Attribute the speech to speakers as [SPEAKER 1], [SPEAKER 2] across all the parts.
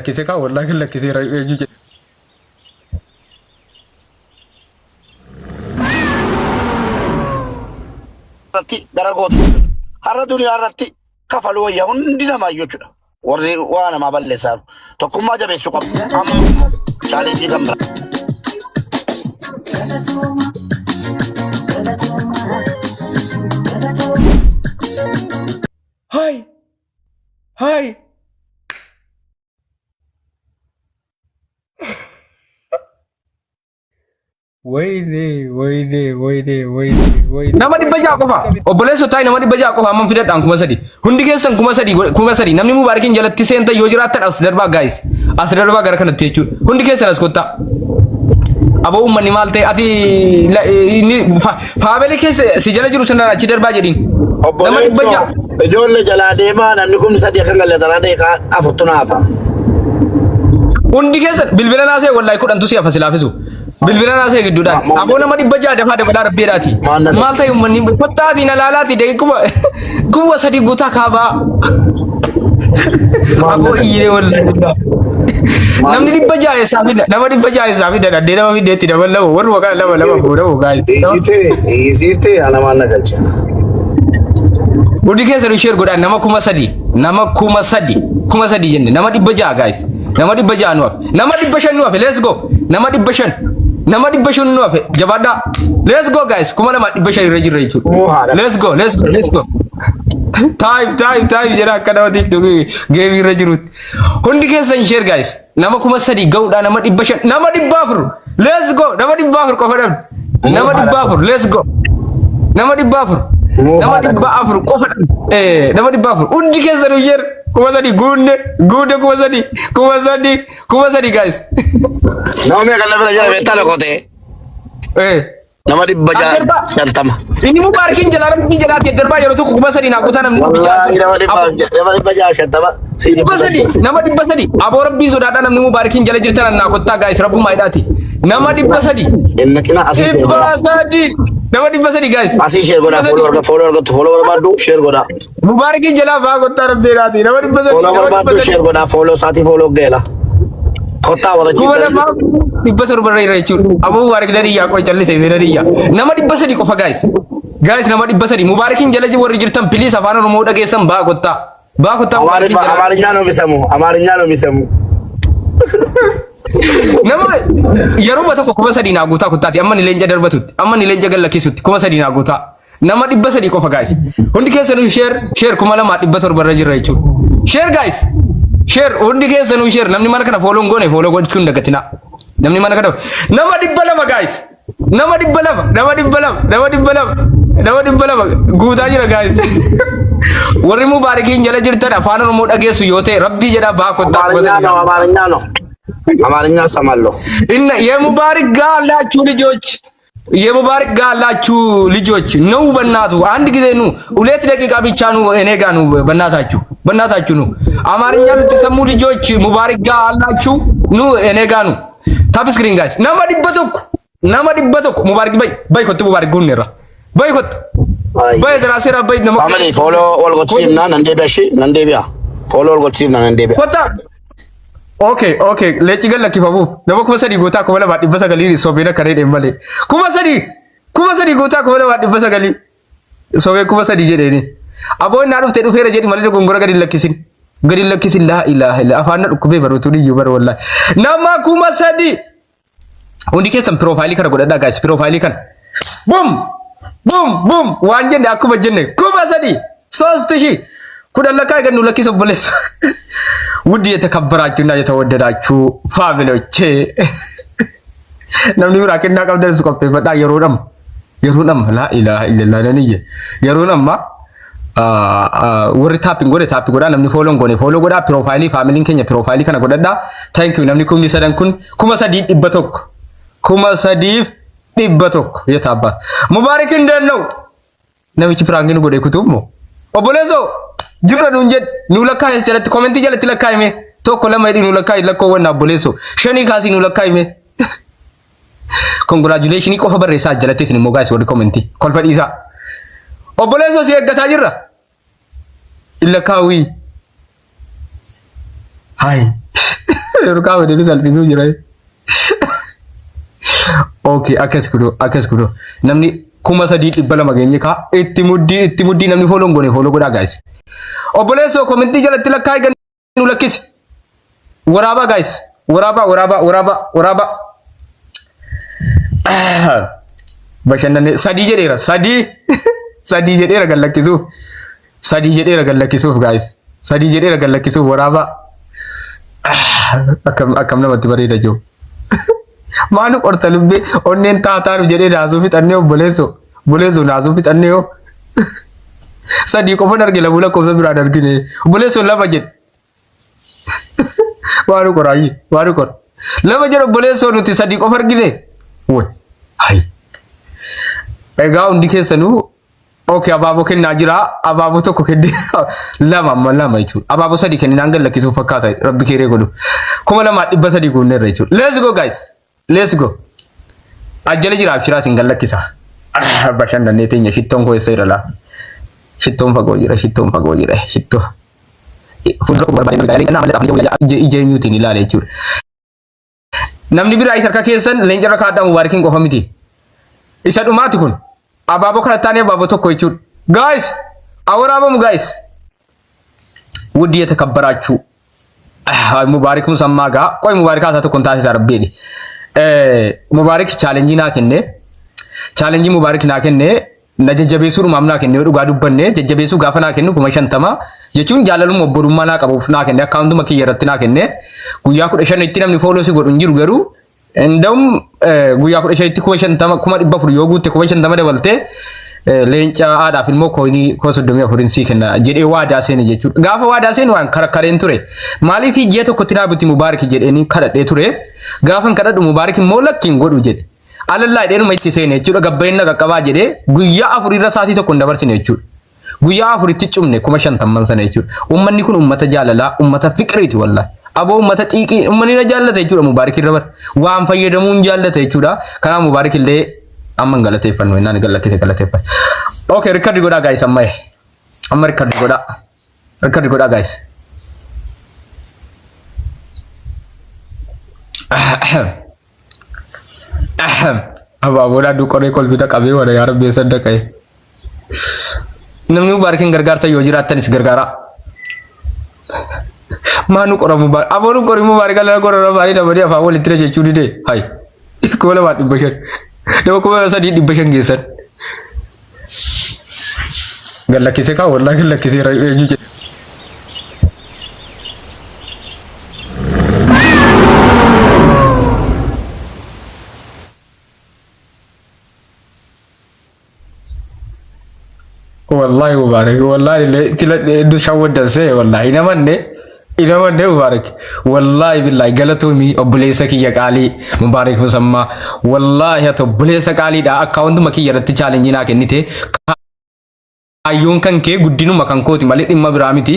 [SPEAKER 1] Lakkisee kaa wallaahi kan lakkisee eenyu jedhe.
[SPEAKER 2] Irratti gara gootu. Har'a duniyaa irratti kafaluu wayya hundi namaa jechuudha. Warri waa namaa balleessaa jiru. Tokkummaa jabeessuu qabna. Amma chaalenjii kan biraa.
[SPEAKER 3] Galatooma, galatooma, galatooma.
[SPEAKER 1] Hai! Hai! Wayne, wayne, wayne, wayne, wayne.
[SPEAKER 4] Nama 600 qofa. Obboleessoo taa'e nama 600 qofa amman fidadhaan 3000. Hundi keessan 3000 3000. Namni Mubaarakiin jalatti seentan yoo jiraattan as darbaa guys. As darbaa gara kanatti jechuudha. Hundi keessan as kottaa. Aboo uummanni maal ta'e ati inni faamilii keessa si jala jiru sanaan achi darbaa jedhiin. Nama 600.
[SPEAKER 2] Obboleessoo ijoollee jalaa deemaa namni 3000 akka galle tanaa deeqaa afurtu naafa.
[SPEAKER 4] Hundi keessan bilbila naasee wallahi 10tu si hafa si laafisu. Bilbila naasee gidduudhaan. Aboo nama 600 dafaa dabalaa rabbiidhaati.
[SPEAKER 2] Maal na
[SPEAKER 4] Maal ta'e uummanni kottaatii na laalaati daqiiquma 3000 guutaa kaabaa. Aboo iyyee wallahi. Namni 600 eessaa fida? Nama 600 eessaa fida? Dhaddee nama fideetti dabalamu warri maqaa lama lama guuramu gaayis.
[SPEAKER 2] Iyyitee iyyisiiftee ana maal na galche.
[SPEAKER 4] Hundi keessan share godhaa nama 3000 nama 3000 3000 jenne nama 600 guys nama 600 nu hafe nama 500 nu hafe, let's go, nama 500, nama 500 nu hafe, jabaadhaa, let's go guys, 2500 irra jirra jechuudha.
[SPEAKER 2] Moo haadha.
[SPEAKER 4] Let's go, let's go, let's go, time time time jedha akka nama TikTok game irra jirutti. Hundi keessan share guys, nama 3000 ga'uudha, nama 500, nama 400, let's go, nama 400 qofa dhabne, nama 400, let's go, nama 400, nama 400 qofa dhabne, nama 400. Hundi keessan share, 3000 guunne guunne, 3000, 3000, 3000 guys.
[SPEAKER 2] Nama meeqa lafa jira beektaa loqotee? Nama dhibba jaha
[SPEAKER 4] Addarbaa.
[SPEAKER 2] 50.
[SPEAKER 4] Inni Mubaarakiin jalaa rabbii jalaati darbaa yeroo tokko 3000 naa guutaa namni
[SPEAKER 2] Wallaahi nama 650.
[SPEAKER 4] 300, nama 300. Aboo rabbii sodaadhaa, namni Mubaarakiin jala jirtan naa kottaa guys, rabbumaa hidhaati nama 300.
[SPEAKER 2] Inni qina asii share
[SPEAKER 4] dhibba
[SPEAKER 2] godha.
[SPEAKER 4] sadii nama 300 guys.
[SPEAKER 2] Asii share godha. Follow arga follow argattu follow barbaaddu share godha.
[SPEAKER 4] Mubaarakiin jalaa baa kottaa rabbii hidhaati nama 300.
[SPEAKER 2] Follow
[SPEAKER 4] Nama dhibba
[SPEAKER 2] barbaaddu
[SPEAKER 4] sadii.
[SPEAKER 2] share godha. Follow isaatii follow geela. Kottaa warra
[SPEAKER 4] 2700 irra jechuudha. Aboo Mubaarak dadiyyaa qoy callise bee dadiyyaa. Nama 300 qofa guys. Guys, nama 300 Mubaarakiin jala warri jirtan please afaan Oromoo dhageessan baa kottaa. Baa kottaa Mubaarakiin jala.
[SPEAKER 2] አማርኛ ነው የሚሰሙ አማርኛ ነው የሚሰሙ።
[SPEAKER 4] Nama yeroo tokko 3000 naa guutaa kottaati amma ni leenca darbatutti amma ni leenca gallakkisutti 3000 naa guutaa. Nama 300 qofa guys. Hundi keessanuu share share, 2700 irra jirra jechuudha. Share guys. Share, hundi keessanuu share, namni mana kana follow hin goone follow gochuun dagatinaa. Namni mana kana nama 200 guys. Nama 200, nama 200, nama 200, nama 200 guutaa jira guys. Warri Mubaarakiin jala jirtan afaan Oromoo dhageessu yoo ta'e rabbii jedhaa baa kottaa kuma
[SPEAKER 2] አማርኛ
[SPEAKER 4] sadii.
[SPEAKER 2] ነው አማርኛ ነው አማርኛ እሰማለሁ።
[SPEAKER 4] እና የሙባረክ ጋር ያላችሁ ልጆች፣ የሙባረክ ጋር ያላችሁ ልጆች ነው። በእናቱ አንድ ጊዜ ኑ፣ 2 ደቂቃ ብቻ ኑ፣ እኔ ጋር ኑ። በእናታችሁ በእናታችሁ ኑ። አማርኛ የምትሰሙ ልጆች ሙባረክ ጋር አላችሁ ኑ፣ እኔ ጋር ኑ። Tap screen guys, nama 100, nama 100. ሙባረክ bay bay kottu ሙባረክ ጉኔራ bay kottu bay daraሴራ bay nama
[SPEAKER 2] Family follow wal gochisiifna nan deebi'a ishee nan deebi'a. Follow wal gochisiifna nan deebi'a.
[SPEAKER 4] Kottaa. Okay, leenci gad lakkifamuuf nama 3000 guutaa, 2900 sobeen akka dheedheen malee. 3000, 3000 guutaa, 2900 sobeen 3000 jedheeni. Aboo innaa dhufte dhufeera jedhi malee dogongora gadi hin lakkisin. Gadi hin lakkisin, laa ilaaha illa afaan na dhukkubee baruutu iyyuu bara wallahi. Nama 3000. Hundi keessan profile kana godhadhaa guys, profile kana. Boom! Boom! Boom! Waan jenne akkuma jenne 3000 ሶስት ሺህ 10 ለካ ገኑ ለኪ obboleessa. ውድ የተከበራችሁና የተወደዳችሁ family ዎቼ namni biraa kennaa qabdan qopheeffadhaa. Yeroo amma yeroo amma laa ilaaha illallah naniyye yeroon amma warri tap godhe tap godhaa, namni follow goone follow godhaa, profile family n keenya profile kana godhadhaa. Thank you. Namni 3000 kun 3100, 3100 የታባት ሙባረክ እንደት ነው? Namichi prank nu godhe kutuuf moo obboleessoo jirra nuun jedhe nu lakkaa'e jalatti comment jalatti lakkaa'ime tokko lama hidhi nu lakkaa'e lakkoowwan obboleessoo shanii kaasii nu lakkaa'ime. Congratulation qofa barreessaa jalatti isin immoo guys warri comment kolfa dhiisaa. Obboleessoo si eeggataa jirra. Illakkaawii. Hai. Yookaan waliin salphisuu jira. Okay, akkas godhu, akkas godhu. Namni 3200 geenye kaa itti muddii, itti muddii. Namni follow hin goone follow godhaa, guys. Obboleessoo, commentii jalatti lakkaa'ee gan nu lakkisi. Waraabaa, guys. Waraabaa, waraabaa, waraabaa, waraabaa. Bashannanee sadii jedheera, sadii, sadii jedheera gad lakkisuuf. Sadii jedheera gad lakkisuuf, guys. Sadii jedheera gad lakkisuuf, waraabaa. Akkam akkam namatti bareeda jiru. Maalu qorta lubbee onneen taataaru jedhee naasuu fixannee, obboleessoo. Obboleessoo, naasuu fixannee hoo. Sadii qofan arge, lamuu lakkoofsa biraan argine. Obboleessoo, lama jedhe. Maalu qoraayyi, maalu qora. Lama jedhe obboleessoo, nuti sadii qofa argine. Woy hayi. Egaa hundi keessanuu, okay, abaaboo kennaa jira. Abaaboo tokko kennee lama, amma lama jechuudha. Abaaboo sadii kenninaan gad lakkisuuf fakkaata, rabbi keeree godhu. 2300 guunneerra jechuudha. Let's go, guys. Let's go. Ajjala jira, abshiraa isin gad lakkisa. Bashannannee teenya. Shittoon koo eessa jira laa? Shittoon fagoo jira, shittoon fagoo jira, shittoo. Fuuldura koo barbaadee ija eenyuutiin ilaala jechuudha. Namni biraa isa harka keessan leenca irra kaadhaa, Mubaarikiin qofa miti. Isa dhumaati kun. Abaaboo kana taanee abaaboo tokko jechuudha. Guys, awwaraabamu, guys. ውድ የተከበራችሁ Mubaarik Musammaa gaa qoy Mubaarik haasaa tokko hin taasisa rabbiini. Mubaarik challenge naa kenne. Challenge Mubaarik naa kenne na jajjabeessuudhumaaf naa kenne. Yoo dhugaa dubbanne, jajjabeessuu gaafa naa kennu, 50,000 jechuun jaalaluma obbolummaa naa qabuuf naa kenne, accountuma kiyya irratti naa kenne. Guyyaa 15tti namni follow si godhu hin jiru, garuu እንደውም guyyaa 15tti 50,000, 400,000 yoo guutte, 50,000 dabaltee leenca haadhaaf immoo coinii 34,000 sii kenna jedhee waadaa seene jechuudha. Gaafa waadaa seenu waan karakkareen ture. Maaliif ji'a tokkotti naa biti Mubaarik jedheenii kadhadhee ture. Gaafan kadhadhu Mubaarik immoo lakki hin godhu jedhe. Alallaa jedheenuma itti seene jechuudha. Gabbayeen na qaqqabaa jedhee guyyaa afur irra sa'aatii tokko hin dabarsine jechuudha. Guyyaa afuritti cumne 50,000 sana jechuudha. Uummanni kun uummata jaalalaa, uummata fiqiriiti wallahi. Aboo, uummata xiiqii, uummanni na jaallata jechuudha Mubaarik irra bara. Waan fayyadamuun jaallata jechuudha. Kanaaf Mubaarik illee amma hin galateeffannu, innaan galakkise galateeffannu. Okay, record godhaa, guys, amma. Amma record godhaa. Record godhaa, guys. Abaaboon aduu qoree kolfina qabee wala yaa rabbi eessa dhaqee. Namni Mubaarakiin gargaartan yoo jiraattanis gargaaraa. Maa nu qora Mubaarak? Aboo, nu qori Mubaarak, ala qorra baay'ee namanii afaan walitti jechuu didee. Hayi. 2500. Nama 3500 geessan. Gallakkisee kaa, wallaa gallakkisee eenyu jedhe. Wallahi Mubarak, wallahi tila hedduu shawwaddan see, wallahi hin amanne, hin amanne Mubarak. Wallahi billahi galatoomi obboleessa kiyya qaalii Mubarak Musammaa. Wallahi ati obboleessa qaaliidha, accountuma kiyya irratti challenge naa kennite. Kaayyoon kan kee guddinuma kan kooti malee dhimma biraa miti.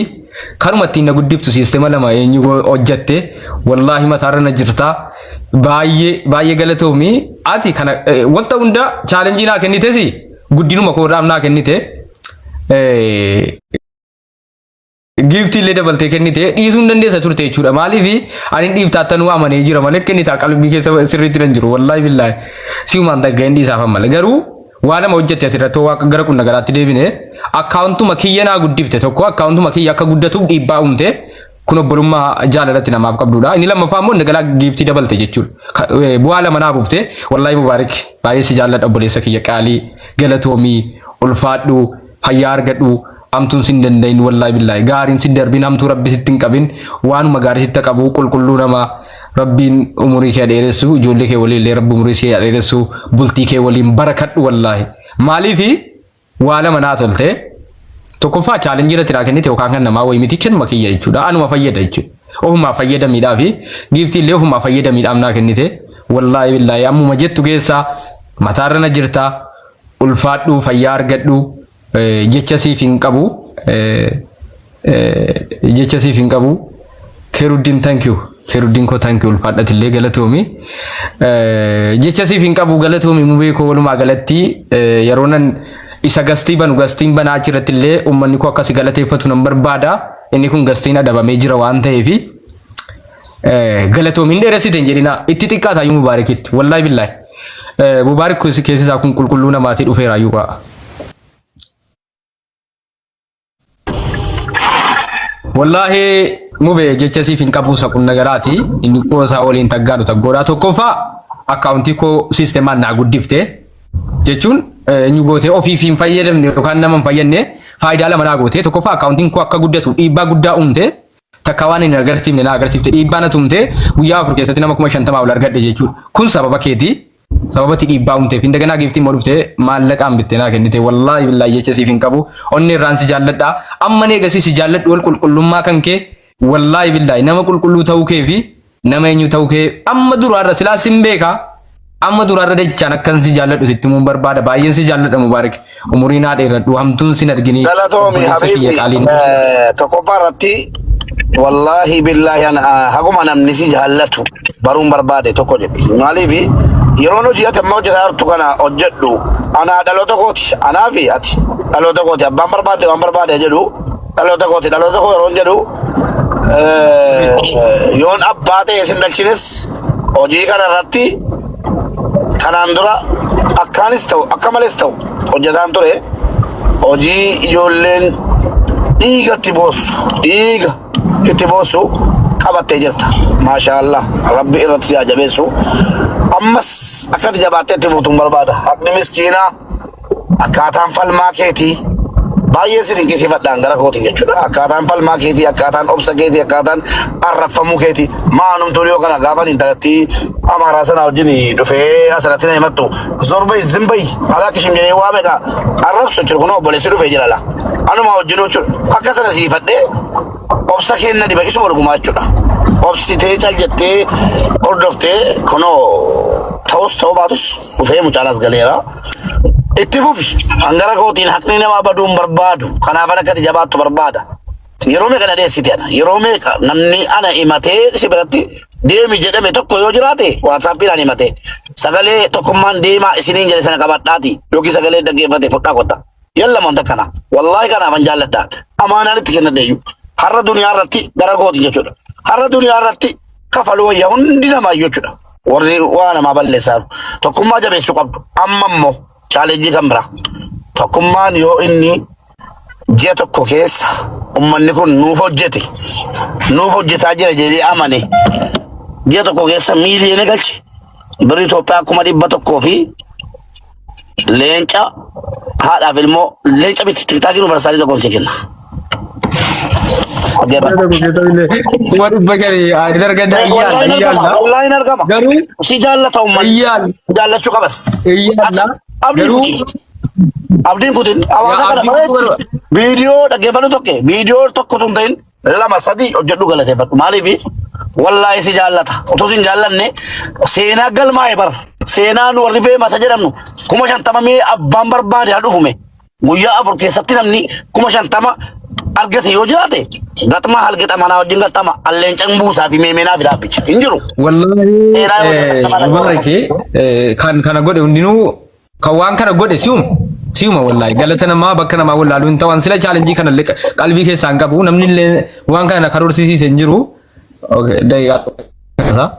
[SPEAKER 4] Kanuma ittiin na guddiftu systema lama eenyu hojjatte, wallahi mataarra na jirta. Baay'ee baay'ee galatoomi. Ati kana wanta hunda challenge naa kennitesi guddinuma koodhaaf naa kennite. Giftii illee dabaltee kennite, dhiisuu hin dandeessa turte jechuudha. Maaliif ani dhiiftaattanuu amanee jira malee kennitaa qalbii keessa sirriitti hin jiru. Wallaahi billaahi si'umaan dhagga'een dhiisaaf malee. Garuu waa lama hojjette asirratti, waa gara qunna garaatti deebine, accountuma kiyya naa guddifte, tokko accountuma kiyya akka guddatuuf dhiibbaa uumte, kun obbolummaa jaalalatti namaaf qabdudha. Inni lammaffaa immoo inni galaa giftii dabalte jechuudha. Bu'aa lama naa buufte. Wallaahi Mubaarik, baay'ee si jaalladha, obboleessa kiyya qaalii, galatoomii, ulfaadhu, fayyaa argadhu, hamtuun sin danda'in, wallaahi billaahi gaariin sin darbin, hamtuu rabbi sitti hin qabin, waanuma gaarii sitti qabu, qulqulluu nama, rabbiin umurii kee dheeressu, ijoollee kee waliin illee rabbi umurii kee dheeressu, bultii kee waliin barakadhu. Wallaahi maaliifi waa lama naa tolte: tokkoffaa challenge irratti naa kennite, yookaan kan namaa wayii miti, kennuma kiyya jechuudha, anuma fayyada jechuudha, ofumaa fayyadamiidhaa fi giftii illee ofumaa fayyadamiidhaaf naa kennite. Wallaahi billaahi ammuma jettu keessaa mataarra na jirta, ulfaadhu, fayyaa argadhu. Jecha siif hin qabu, jecha siif hin qabu. Keeruddiin, thank you. Keeruddiin koo, thank you, ulfaadhatillee galatoomi. Jecha siif hin qabu, galatoomi mubee koo. Walumaa galatti yeroo nan isa guestii banu, guestiin banaa achirratti illee uummanni koo akkasi galateeffatu nan barbaada. Inni kun guestiin adabamee jira waan ta'eefi. Galatoom hin dheeressite hin jedhinaa itti xiqqaata iyyuu Mubaarakitti wallaahi billaahi. Mubaarak keessi isaa kun qulqulluu namaatii dhufeera iyyuu qa'a. Wallaahi mube jecha siif hin qabu isa qunna garaati inni qoosaa waliin taggaadhu taggoodha tokkoffaa akkaawuntii koo siistemaan naa guddifte jechuun eenyu gootee ofiif hin fayyadamne yookaan nama hin fayyadne faayidaa lama naa gootee tokkoffaa akkaawuntiin koo akka guddatu dhiibbaa guddaa uumte takka waan hin agarsiifne naa agarsiifte dhiibbaa na tumte guyyaa 4 keessatti nama 50,000 ol argadhe jechuudha kun sababa keetii. Sababa ati dhiibbaa uumteef indaganaa giiftii immoo dhuftee maallaqaan bittee naa kennite wallaahi billaahi jecha siif hin qabu onnee irraan si jaalladha amma eegasii si jaalladhu wal qulqullummaa kan kee wallaahi billaahi nama qulqulluu ta'uu kee fi nama eenyu ta'uu kee amma duraarra silaa sin beeka amma duraarra dachaan akkan si jaalladhu sitti himuun barbaada baay'een si jaalladha Mubaarak umurii naa dheeradhu hamtuun sin arginii
[SPEAKER 2] Galatoomi
[SPEAKER 4] obboleessa kiyya
[SPEAKER 2] habiibti
[SPEAKER 4] qaaliin.
[SPEAKER 2] Tokkoffaa irratti wallaahi billaahi ana haguma namni si jaallatu baruun barbaade tokko jedhe. Maaliif yeroon hojii ati amma hojjetaa jirtu kana hojjedhu anaa dhaloota kooti anaa fi ati dhaloota kooti abbaan barbaade waan barbaade jedhu dhaloota kooti dhaloota koo yeroon jedhu yoon abbaa ta'e sin dhalchines hojii kana irratti kanaan dura akkaanis ta'u akka malees ta'u hojjetaan ture hojii ijoolleen dhiiga itti boossu dhiiga itti boossu qabattee jirta maashaa Allah rabbi irratti si haa jabeessu ammas akkati jabaattee itti fuutuun barbaada haqni miskiinaa Akkaataan falmaa keetii baay'ee si dinqisiifadhaan gara kootiin jechuudha. Akkaataan falmaa keetii, akkaataan obsa keetii, akkaataan arrabfamuu keetii maanumtuu dhiyoo kana gaafa intalattii Amaaraa sana wajjin dhufee asirratti na himattu zorbay zimbay alaa kishim jedhee waa meeqa arrabsu jechuudha. Kun obboleessi dhufee jira laa. Anuma wajjin jechuudha. Akka sana siifadhee obsa kenna diba isuma dhugumaa jechuudha. Obsitee cal jettee hordoftee kunoo ta'us ta'uu baatus dhufee mucaan as galeera. Itti fufi. Hangara kootiin haqni namaa baduu hin barbaadu. Kanaafan akka ati jabaattu barbaada. Yeroo meeqa na dheessite ana? Yeroo meeqa namni ana himatee si biratti deemi jedhame tokko yoo jiraate waatsaappiidhaan himatee sagalee tokkummaan deemaa isiniin jedhe sana qabadhaati yookiin sagalee dhaggeeffate fudhaa kotta. Yalla wanta kana. Wallaahi kanaafan jaalladha. Amaanaan itti kennadhe iyyuu. Har'a duniyaa irratti gara kooti jechuudha. Har'a duniyaa irratti kafaluu wayya hundi namaa jechuudha. Warri waa namaa balleessaa jiru. Tokkummaa jabeessuu qabdu. Amma immoo chaalenjii kan biraa. Tokkummaan yoo inni ji'a tokko keessa ummanni kun nuuf hojjete nuuf hojjetaa jira jedhee amane ji'a tokko keessa miiliyoona galche birri Itoophiyaa 100,000 fi leenca haadhaaf ilmoo leenca miti tiktaakiin universaalii tokkoon sii kenna.
[SPEAKER 4] Kuma dhibba gadi ani argadha
[SPEAKER 2] Wallaahi
[SPEAKER 4] iyyaan
[SPEAKER 2] hin argama.
[SPEAKER 4] iyyaan
[SPEAKER 2] Wallaahi hin argama.
[SPEAKER 4] garuu
[SPEAKER 2] Si jaallata uummanni.
[SPEAKER 4] iyyaan
[SPEAKER 2] Jaallachuu qabas.
[SPEAKER 4] iyyaan
[SPEAKER 2] Abdiin
[SPEAKER 4] garuu
[SPEAKER 2] kutin. Abdiin kutin. Hawaasa
[SPEAKER 4] yaa
[SPEAKER 2] kana
[SPEAKER 4] abdiin
[SPEAKER 2] bareechi.
[SPEAKER 4] kutin
[SPEAKER 2] Viidiyoo dhaggeeffadhu tokko. Viidiyoo tokko tun ta'in lama sadii hojjedhu galateeffadhu. Maaliif wallaahi si jaallata. Utuu si hin jaallanne seenaa galmaa'e bara. Seenaan warri feemasa jedhamnu 50,000 mee abbaan barbaade haa dhufume. Guyyaa 4 keessatti namni 50,000 argate yoo jiraate gaxmaa halqixa manaa wajjin gaxama alleencan buusaa fi meemeenaa fi dhaabbicha hin jiru.
[SPEAKER 4] Wallaahi
[SPEAKER 2] Seenaa yoo sassaaban
[SPEAKER 4] Mubaarake kan kana godhe hundinuu kan waan kana godhe si'uma si'uma wallaahi galata namaa bakka namaa wallaaluu hin ta'u sila chaalenjii kana illee qalbii keessaa hin qabu namni illee waan kana karoorsiisiise hin jiru. Okay, daqiiqaa isaa.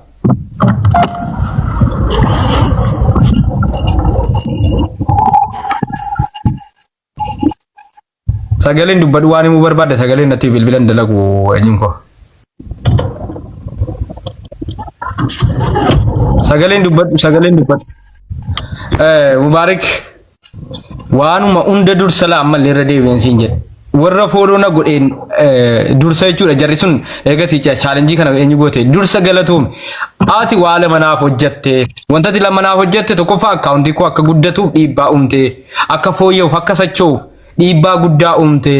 [SPEAKER 4] Sagaleen dubbadhu waan himuu barbaadde sagaleen natti bilbilan dalagu eenyuun koo. Sagaleen dubbadhu sagaleen dubbadhu. Mubaarik waanuma hunda dursa laa ammallee irra deebi'een siin jedhe. Warra fooloo na godheen dursa jechuudha jarri sun eegati chaalenjii kana eenyu goote dursa galatoome. Ati waa lama naaf hojjatte wanta ati lama naaf hojjatte tokkoffaa akkaawuntii koo akka guddatuuf dhiibbaa uumte akka fooyya'uuf akka socho'uuf dhiibbaa guddaa uumte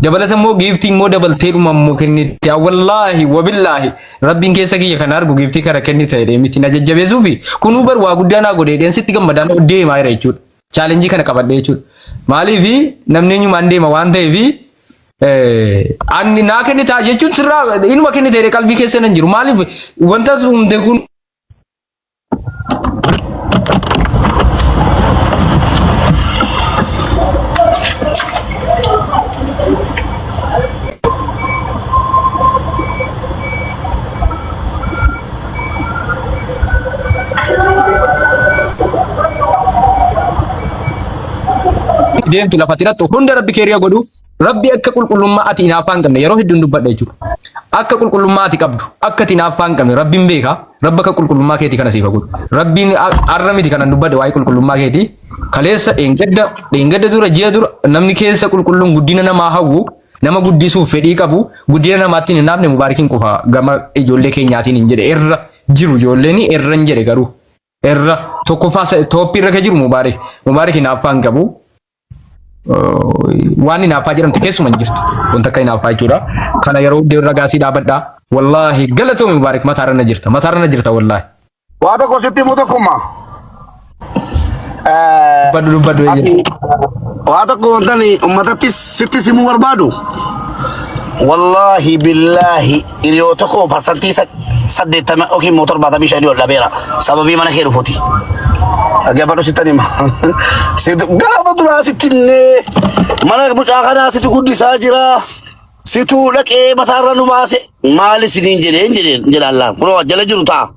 [SPEAKER 4] dabalata immoo giiftii immoo dabaltee dhuma immoo kennite wallaahi wabillaahi rabbiin keessa kiyya kana argu giiftii kana kennite jedhee miti na jajjabeessuufi kunuu bar waa guddaa naa godhe jedheen sitti gammadaan deemaa jira jechuudha chaalenjii kana qabadhe jechuudha maaliif namni eenyumaan deema waan ta'eef ani naa kennitaa jechuun sirraa inuma kennite jedhee qalbii keessa nan jiru maaliif wanta uumte kun ati deemtu lafa ati dhaqxu hunda rabbi keeriya godhu. Rabbi akka qulqullummaa ati hinaaffaa hin qabne yeroo hedduun dubbadha jechuudha. Akka qulqullummaa ati qabdu akka ati hinaaffaa hin qabne rabbiin beeka. Rabbi akka qulqullummaa keetii kana siif haa godhu. Rabbiin arra miti kanan dubbadhe waa'ee qulqullummaa keetii. Kaleessa dheengadda dheengadda dura ji'a dura namni keessa qulqulluun guddina namaa hawwu nama guddisuuf fedhii qabu guddina namaatti hin hinaafne Mubaarikiin qofa gama ijoollee keenyaatiin hin jedhe irra jiru ijoolleen irra hin jedhe garuu irra tokkoffaa tooppii irra ka jiru Mubaarik Mubaarik hinaaffaa hin qabu. Waan hinaaffaa jedhamte keessuma hin jirtu. Wanta akka hinaaffaa jechuudha. Kana yeroo hunda ragaa sii dhaabadha. Wallaahi galatoomi Mubaarik mataarra na jirta. Mataarra na jirta wallaahi.
[SPEAKER 2] Waa tokko sitti himuu tokkummaa.
[SPEAKER 4] Dubbadhu dubbadhu
[SPEAKER 2] Ati waa tokko wantan uummatatti sitti simuu barbaadu. Wallaahi billaahi hiriyoota koo parsantii 80 yookiin immoo 75 ol dhabeera sababii mana kee dhufuuti. Dhaggeeffadhu sittan hima. Gaafa duraa sitti himnee mana mucaa kanaa situ guddisaa jira. Situu dhaqee mataarra nu baase maal isiniin jedheen jedheen jedhaan laan kunoo jala jiru ta'a.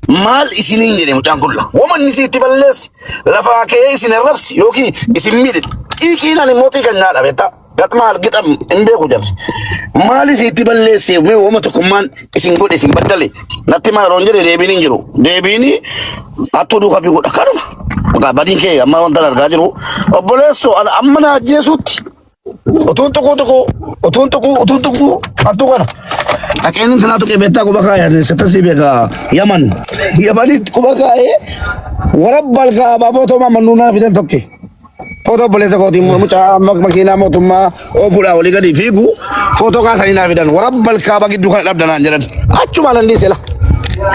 [SPEAKER 2] Maal isiniin jedhe mucaan kun la. Wama inni sitti balleessi lafaa ka'ee isin arrabsi yookiin isin miidhe xiiqiidhaan immoo xiiqan nyaadha beektaa. Gatmaal gixam hin beeku jarri. Maal isitti balleesse mee wama tokkummaan isin godhe isin baddale natti maa yeroon jedhe deebiin hin jiru. Deebiin hattuu duukaa fiiguudha kanuma. Maqaa badiin kee amma wanta argaa jiru obboleessoo ana amma na ajjeesuutti utuun tuquu tuquu utuun tuquu utuun tuquu hattuu kana. Dhaqeen intalaa tuqee beektaa quba kaayee sitta si beekaa Yaman Yamanitti quba kaayee warabbal kaabaa footoo mamannuu naa fidan tokke. Footoo obboleessa kootii mucaa makiinaa mootummaa oofuudhaa olii gadi fiigu footoo kaasanii naa fidan warabbal kaaba gidduu kana dhabda naan jedhan achumaan nan dhiise la.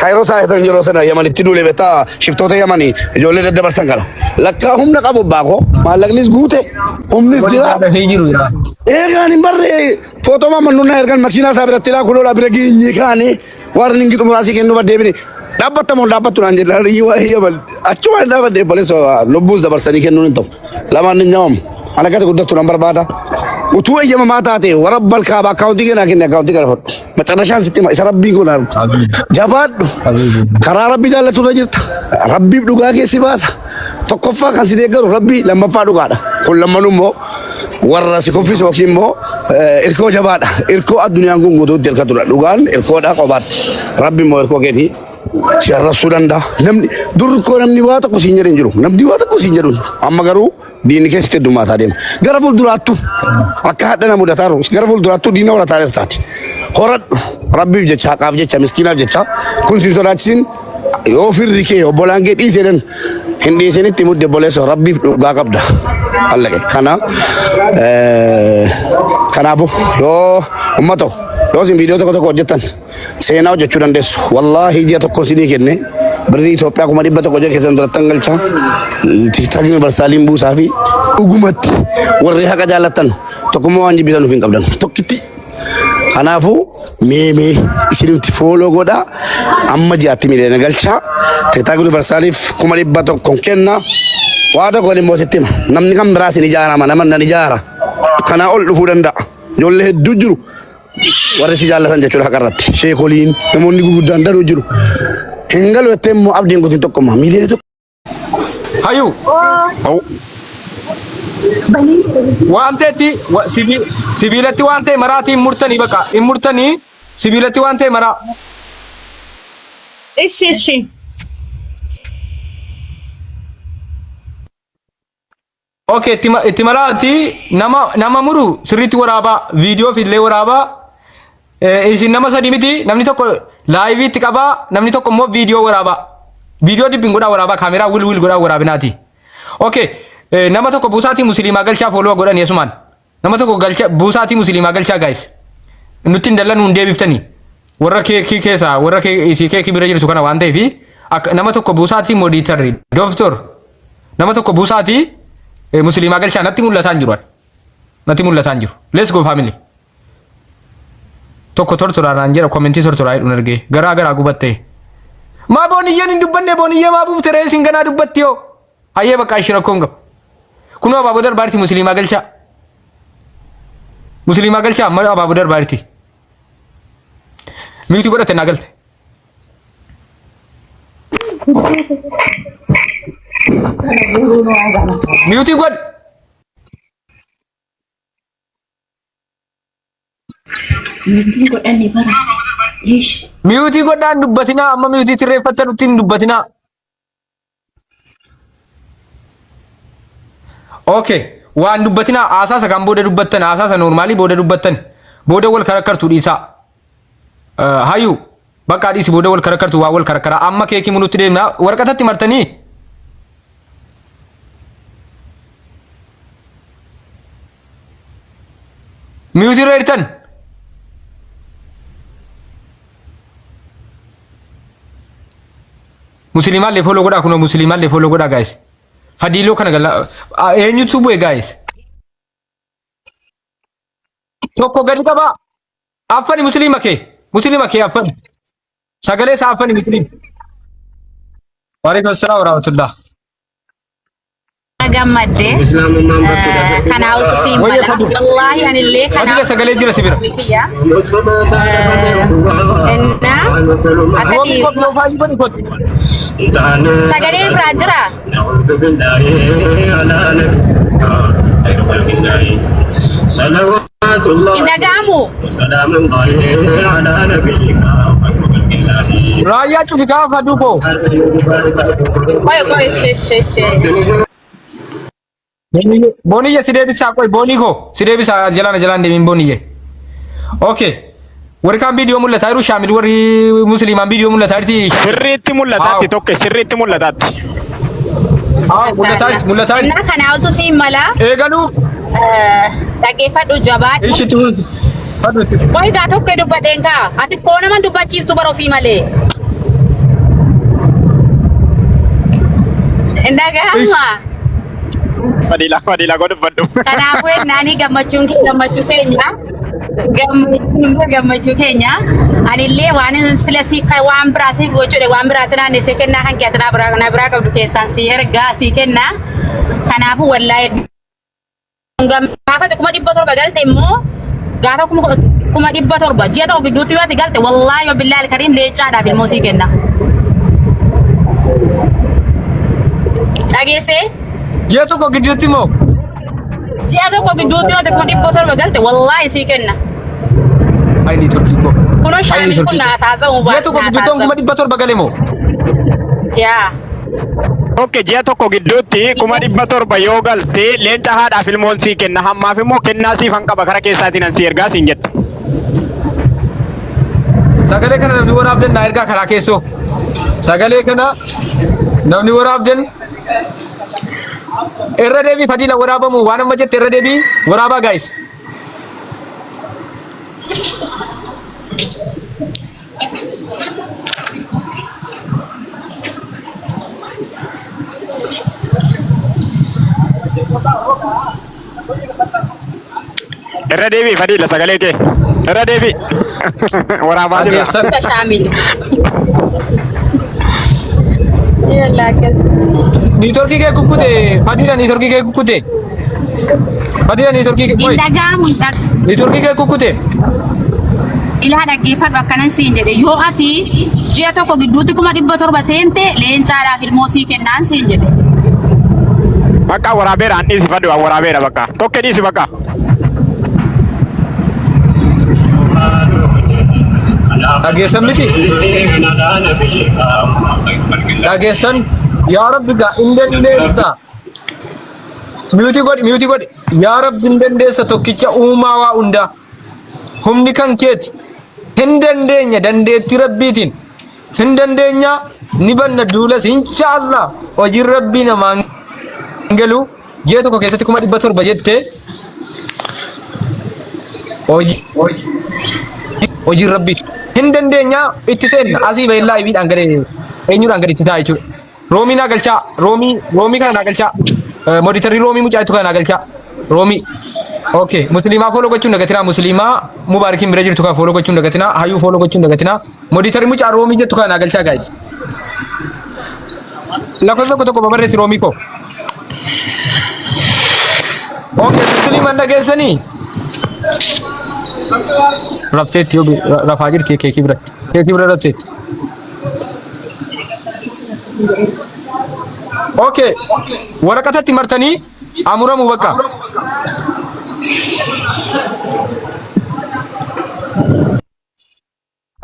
[SPEAKER 2] Kaayiroo taa'etan yeroo sana Yamanitti duule beektaa shiftoota Yamanii ijoollee daddabarsan kana. Lakkaa humna qabu baakoo maallaqnis guute humnis jira.
[SPEAKER 4] Dafee jiru yaa.
[SPEAKER 2] Eegaan hin barree footoo mamannuu naa ergan makiinaa isaa biratti laa kuloo laa bira geenye kaane warri ningi xumuraasii kennuu deebine dhaabbatta moo dhaabbattu naan jedhan achuma hin dhaabbadde obboleessa lubbuus dabarsanii kennuun hin ta'u lamaan hin nyaamamu ana gata guddattu nan barbaada utuu eeyyamamaa taate warra balkaaba akkaawuntii kennaa kenne akkaawuntii kana fudhu macarrashaan sitti hima isa rabbiin kun argu jabaadhu karaa rabbii jaallatu irra jirta rabbiif dhugaa keessi baasa tokkoffaa kan si deeggaru rabbii lammaffaa dhugaadha kun lammanuu immoo warra si kuffisu yookiin immoo irkoo jabaadha. Irkoo addunyaan kun guutuutti hirkatudha. Dhugaan irkoodha qobaatti. Rabbi immoo irkoo keetii si arrabsuu danda'a. Namni dur koo namni waa tokko siin jedhe hin jiru. Namni waa tokko siin jedhu. Amma garuu diinni keessatti heddummaataa deema. Gara fuulduraattu akka hadha na mudataa jiru. Gara fuulduraattu diina horataa jirtaati. Horadhu rabbiif jecha haqaaf jecha miskiinaaf jecha kun siin sodaachisin yoo firri kee obbolaan kee dhiise jedhan hin dhiisinitti mudde obboleessa rabbiif dhugaa qabda. Allaqe kana kanaafu yoo ummata yoo isin viidiyoo tokko tokko hojjettan seenaa hojjechuu dandeessu. Wallaahi ji'a tokko isinii kenne birrii Itoophiyaa 100,000 ji'a keessan durattan galcha. Tiktaak yuunivarsaaliin buusaa fi dhugumatti warri haqa jaallattan tokkummaa waan jibbitan of hin qabdan tokkitti. Kanaafuu mee mee isinimti fooloo godhaa amma ji'aatti miliyoona galchaa tiktaak yuunivarsaaliif 100,000 kenna waa tokko immoo sitti hima namni kan biraa isin ijaarama nama nan ijaara kanaa ol dhufuu danda'a ijoollee hedduu jiru warri si jaallatan jechuudha haqa irratti sheekoliin namoonni guguddaan danuu jiru hin galu jettee immoo abdiin kutin tokkuma miliyoona tokko.
[SPEAKER 4] Hayyuu
[SPEAKER 3] Oo. Baniin jedhe.
[SPEAKER 4] waan ta'etti sibiilatti waan ta'e maraatii hin murtanii baqa hin murtanii sibiilatti waan ta'e maraa.
[SPEAKER 5] Ishi ishi.
[SPEAKER 4] Okay, itti maraati nama nama muru sirriitti waraabaa viidiyoo fi illee waraabaa isin nama sadii miti namni tokko laayivii itti qabaa namni tokko immoo viidiyoo waraabaa viidiyoo dibbin godhaa waraabaa kaameraa wil wil godhaa waraabinaati. Okay, nama tokko buusaatii musliimaa galchaa fooloo godhani asumaan nama tokko galcha buusaatii musliimaa galchaa guys nutti hin dallanuu hin deebiftanii warra keekii keessaa warra isii keekii bira jirtu kana waan ta'eef akka nama tokko buusaatii moodiitarri dooftor nama tokko buusaatii musliimaa galchaa natti mul'ataa hin jiru natti mul'ataa hin jiru let's go family tokko tortoraa naan jedha komentii tortoraa jedhuun argee garaa garaa gubattee maa booniyyeen hin dubbanne booniyyee maa buufte ree isin ganaa dubbatti yoo hayyee bakka ishii rakkoon qabu kunoo abaaboo darbaarti musliimaa galchaa musliimaa galchaa amma abaaboo darbaarti miitii godhatte naa galte. Mute godhi.
[SPEAKER 3] Miyuutiin godhanne bara. Leesh.
[SPEAKER 4] Miyuutii godhaan dubbatinaa amma miyuutii tirreeffattan nutti hin dubbatinaa. Okay. Waan dubbatinaa haasaasa kan booda dubbattan haasaasa noormaalii booda dubbattan booda wal karakkartu dhiisaa. Hayu bakka dhiisi booda wal karakkartu waa wal karakkaraa amma keekii munutti deemna waraqatatti martanii. Miyuutii irra jirtan. Musliimaallee follow godhaa kunoo musliimaallee follow godhaa guys. Fadiiloo kana gala eenyutu bu'e guys? Tokko gadi qabaa. Affani musliima kee. Musliima kee affani. Sagalee isaa affani musliima. Waalaikum salaam warahmatullah.
[SPEAKER 5] Gammadde kanaa oltu siin
[SPEAKER 4] Wayya
[SPEAKER 5] mala
[SPEAKER 4] faduu.
[SPEAKER 5] wallaahi anillee kanaa
[SPEAKER 4] Fadila sagalee jira si bira.
[SPEAKER 5] kiyya innaa
[SPEAKER 4] Roomii
[SPEAKER 5] akkati
[SPEAKER 4] koo piroofaayilii godhi kottu.
[SPEAKER 5] Sagalee biraa jira. Hin dhaga'amu.
[SPEAKER 4] Raayyaa cufi kaa faduu koo.
[SPEAKER 5] Qoy qoy she she she.
[SPEAKER 4] Booniyye si deebisaa qoy boonii koo si deebisaa jalaan jalaan deebiin booniyye. Okay. Warri kaan viidiyoo mul'ataa jiru shaamil warri musliimaan viidiyoo mul'ataa jirti.
[SPEAKER 6] Sirriitti mul'ataatti tokko sirriitti mul'ataatti.
[SPEAKER 4] Haa mul'ataa jirti mul'ataa jirti.
[SPEAKER 5] Innaa kanaa oltu siin mala.
[SPEAKER 4] Eegaluu.
[SPEAKER 5] Dhaggeeffadhu jabaadhu.
[SPEAKER 4] Ishitti hundi. Fadhutti.
[SPEAKER 5] Qoy gaa tokko dubbadheen kaa. Ati koo nama dubbachiiftu bara ofii malee. Hin dhaga'ama.
[SPEAKER 6] Fadila fadila godhu fadhu.
[SPEAKER 5] Kanaafuu ennaanii gammachuun kee gammachuu keenya. Gammachuun kee gammachuu keenya. Anillee waan sila si waan biraa siif gochuudha waan biraatti naannessee kennaa kan kee ati na biraa na biraa qabdu keessaan si ergaa si kenna. Kanaafuu wallaahi gaafa 700,000 galte immoo gaafa 700,000 ji'a tokko gidduutti yoo ati galte wallaahi wa billaahi alkariim leencaadhaaf ilmoo sii kenna. Dhageessee?
[SPEAKER 4] Ji'a tokko gidduutti moo?
[SPEAKER 5] Ji'a tokko gidduutti yoo ati 700,000 galte wallaahi sii kenna.
[SPEAKER 4] Ay niitorkii koo.
[SPEAKER 5] Kunoo
[SPEAKER 4] Ay
[SPEAKER 5] shaamil kun
[SPEAKER 4] niitorkii
[SPEAKER 5] naa
[SPEAKER 4] koo.
[SPEAKER 5] taasa'uu
[SPEAKER 4] Ji'a
[SPEAKER 5] baate
[SPEAKER 4] tokko
[SPEAKER 5] naa
[SPEAKER 4] gidduutti
[SPEAKER 5] taasa'u.
[SPEAKER 4] 700,000 gale moo?
[SPEAKER 5] Yaa.
[SPEAKER 6] Okke ji'a tokko gidduutti 700,000 yoo galte leenca haadhaaf ilmoon sii kenna hammaaf immoo kennaa siifan qaba kara keessaatiin an sii ergaa siin jette.
[SPEAKER 4] Sagalee kana namni waraabdan naa ergaa karaa keessoo. Sagalee kana namni waraabdan irra deebii fadiila waraabamu waan amma jette irra deebii waraabaa gaayis.
[SPEAKER 6] Irra deebii fadiila sagalee kee. Irra deebii. Waraabaa jirra.
[SPEAKER 4] Dhageessan.
[SPEAKER 5] Shaamil. Yalla akkas.
[SPEAKER 4] Niitorkii kee kukkute fadiila niitorkii kee kukkute. Fadiila niitorkii kee
[SPEAKER 5] Hin
[SPEAKER 4] qoy.
[SPEAKER 5] dhaga'amu hin dhaga'amu.
[SPEAKER 4] Niitorkii kee kukkute.
[SPEAKER 5] Ilaa dhaggeeffadhu akkanan siin jedhe yoo ati ji'a tokko gidduutti 700,000 seente leencaadhaaf ilmoo sii kennaan siin jedhe.
[SPEAKER 6] Bakka waraabeera an dhiisi fadhu an waraabeera bakka. Tokke dhiisi bakka.
[SPEAKER 4] Dhageessan miti. Dhageessan yaa rabbi gaa hin dandeessa. Miyuutii godhi miyuutii godhi. Yaa rabbi hin dandeessa tokkicha uumaa waa hundaa. Humni kan keeti. Hin dandeenya dandeettii rabbiitiin. Hin dandeenya ni banna duulas inshaallah hojiin rabbii namaan galu ji'a tokko keessatti 700,000 jette hojii hojiin rabbii hin dandeenya itti seenna asii bahee laayiviidhaan gadi eenyuudhaan gadi itti ta'a jechuudha. Roomii naa galchaa roomii roomii kana naa galchaa moditarii roomii mucaa kana naa galchaa roomii. Okay musliimaa fooloo gochuun dagatinaa musliimaa mubaarikiin bira jirtu kana fooloo gochuun dagatinaa hayyuu fooloo gochuun dagatinaa moditarii mucaa roomii jettu kana naa galchaa guys. Lakkoofsa tokko tokko babarreessi roomii koo. Okay musliimaan dhageessanii. Rafteetti yoo rafaa jirti keekii biratti. Keekii bira rafteetti. Okay. Waraqatatti martanii amuramuu bakka.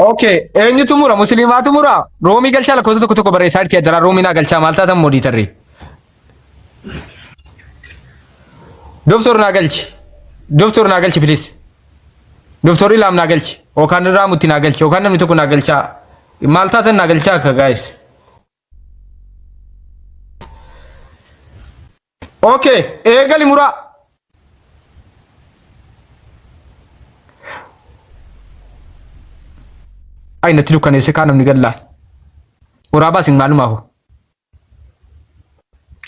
[SPEAKER 4] Okay, eenyutu mura? Musliimaatu mura? Roomii galchaa lakkoofsa tokko tokko barreessaa jirti addaraa roomii naa galchaa maal taatan moodiitarri? Doktor naa galchi. Doktor naa galchi please. Doktor Ilaam naa galchi. Yookaan Raamutti naa galchi. Yookaan namni tokko naa galchaa. Maal taatan naa galchaa akka guys. Okay, eegali muraa. Ay natti dukkaneesse kaa namni gallaan. Waraabaa isin maalumaa hoo?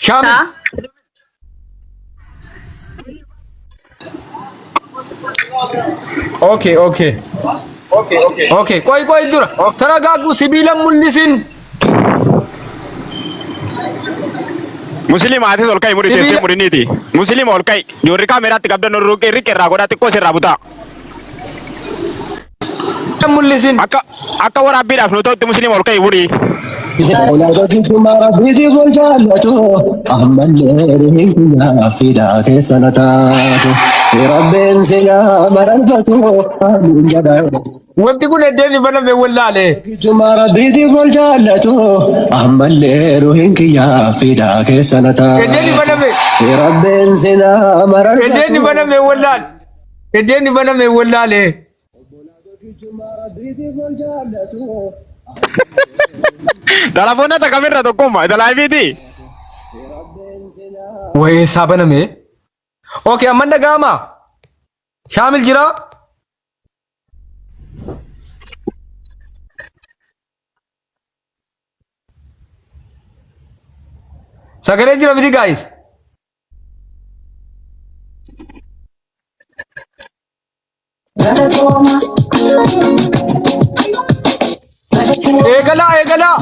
[SPEAKER 4] Shaamil. Okay, okay. Okay, qoy qoy dura. Taragaagu sibiila mul'isin.
[SPEAKER 6] Musliima atis ol ka'i muri
[SPEAKER 4] Sibiila-
[SPEAKER 6] teessee muriniiti. Musliima ol ka'i. Joorri kaameraatti qabdan ol riqe irraa godhaa xiqqoo sirraa butaa.
[SPEAKER 4] Mul'isin.
[SPEAKER 6] Akka akka waraabbiidhaaf nu ta'utti musliima ol ka'i muri.
[SPEAKER 7] Obbolaa tokkichummaa rabbiitiif ol jaallatu ammallee rihinyaa fidaa keessa na taatu rabbiin si yaa mararfatu amiin jedha.
[SPEAKER 4] Wanti kun eddeen baname wallaale.
[SPEAKER 7] Tokkichummaa rabbiitiif ol jaallatu ammallee ruhin kiyyaa fidaa keessa na
[SPEAKER 4] Eddeen
[SPEAKER 7] taatu
[SPEAKER 4] baname.
[SPEAKER 7] rabbiin si yaa
[SPEAKER 4] Eddeen
[SPEAKER 7] mararfatu.
[SPEAKER 4] baname wallaale. Eddeen baname wallaale.
[SPEAKER 7] Tokkichummaa rabbiitiif ol jaallatu.
[SPEAKER 6] Telefoona takkamirra tokkummaa isa laayifiiti.
[SPEAKER 4] Wayee isaa baname. Okay, amman dhaga'ama. Shaamil jira. Sagalee jira miti guys. Eegalaa eegalaa.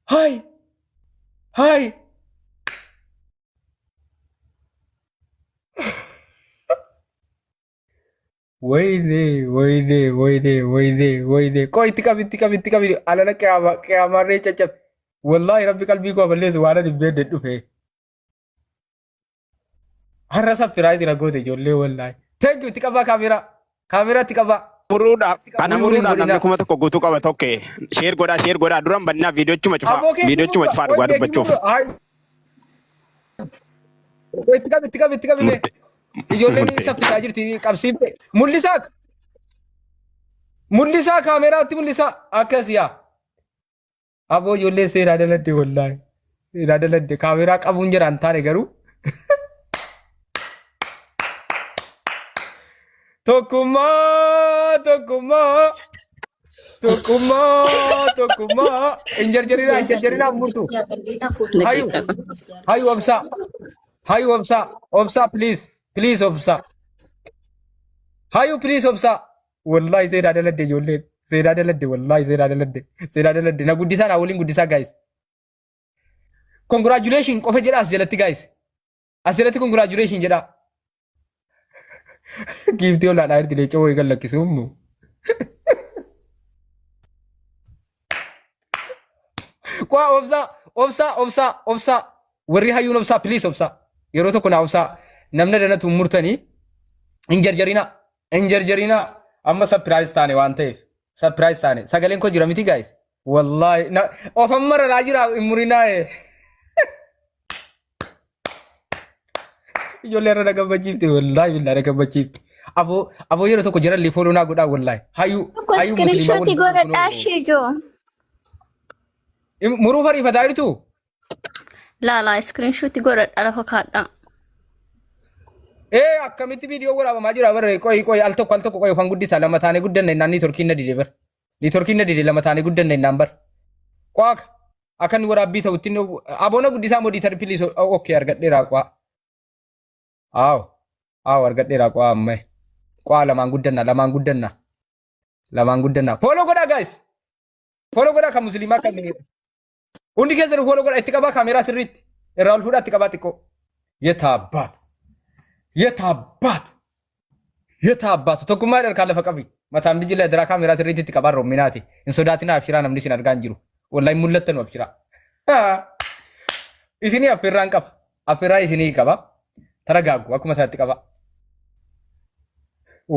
[SPEAKER 4] Hay! Hay! ወይኔ ወይኔ ወይኔ ወይኔ ወይኔ ቆይ itti qabi itti qabi itti qabi alala qiyaama qiyaamarree caccabe wallahi rabbi qalbii koo balleessu waan ani hin beekne dhufe har'a surprise na goote ijoollee wallahi thank you itti qabaa kaameeraa kaameeraa itti qabaa
[SPEAKER 6] Muruudhaaf kana
[SPEAKER 4] Umurii
[SPEAKER 6] muruudhaaf namni
[SPEAKER 4] godhinaa.
[SPEAKER 6] 1000 guutuu qaba tokke. Sheer godhaa sheer godhaa duran bannaa viidiyoochuma cufaa
[SPEAKER 4] Aboo keetii
[SPEAKER 6] viidiyoochuma
[SPEAKER 4] murra
[SPEAKER 6] cufaa
[SPEAKER 4] qoy
[SPEAKER 6] dhugaa
[SPEAKER 4] keetii
[SPEAKER 6] dubbachuuf.
[SPEAKER 4] murra hay qoy itti qabi itti qabi itti qabi mee
[SPEAKER 6] Murte
[SPEAKER 4] ijoolleen
[SPEAKER 6] murte.
[SPEAKER 4] saffisaa jirti qabsiifte mul'isaa mul'isaa kaameeraatti mul'isaa akkas yaa Aboo ijoollee seenaa daladde wallaahi. Seenaa daladde kaameeraa qabuun jira hin taane garuu. Tokkummaa tokkummaa tokkummaa tokkummaa hin jarjarinaa hin jarjarinaa murtu. Hayu hayu obsaa hayu obsaa obsaa please please obsaa. Hayu please obsaa. Wallahi seenaa daladde ijoolleen. Seenaa daladde wallahi seenaa daladde. Seenaa daladde na guddisaa na waliin guddisaa guys. Congratulation qofa jedha as jalatti guys. As jalatti congratulation jedha. Giiftii olaadhaa jirti leenca wayii kan lakkisu immoo. Kwaa obsaa obsaa obsaa obsaa warri hayyuun obsaa please obsaa. Yeroo tokko naa obsaa namna danatu hin murtanii hin jarjarinaa hin jarjarinaa amma surprise taane waan ta'eef surprise taane sagaleen koo jira miti guys wallahi na ofan mararaa jira hin murinaa ee. Ijoollee irra na gammachiifte wallahi billaa na gammachiifte. Aboo aboo yeroo tokko jarallee fooloo naa godhaa wallahi hayyuu
[SPEAKER 8] Tokko
[SPEAKER 4] hayyuu musliimaa
[SPEAKER 8] iskiriinshotii
[SPEAKER 4] waliin
[SPEAKER 8] godhadhaa ishee ijoo.
[SPEAKER 4] Muruu fariifataa jirtu.
[SPEAKER 8] Laalaa iskiriinshotii godhadhaa lafa kaadhaa.
[SPEAKER 4] Ee akkamitti viidiyoo waraabamaa jira bara qoyi qoyi al tokko al tokko qoyi ofan guddisa lama taanee guddanna innaan niitorkiin na dide bar. Niitorkiin na dide lama taanee guddanna innaan bar. Qoaka akka inni waraabbii ta'utti inni aboona guddisaa modiitar piliis okkee argadheera qoa. Aaw aaw argadheera qoa amma. Qoa lamaan guddanna lamaan guddanna lamaan guddanna. Fooloo godhaa guys. Fooloo godhaa kan musliimaa kan Hundi keessan follow godha itti qabaa kaameeraa sirriitti. Irraa ol fuudhaa itti qabaa xiqqoo. Yetaabbaatu. Yetaabbaatu. Yetaabbaatu. Tokkummaa harkaan lafa qabi. Mataan bijila diraa kaameeraa sirriitti itti qabaa roomminaati. Hin sodaatinaa abshiraa namni isin argaa hin jiru. Wallahi mul'attanu abshiraa. Isinii affeerraan qaba. Affeerraa isinii qaba. Taragaaggu akkuma sanatti qaba.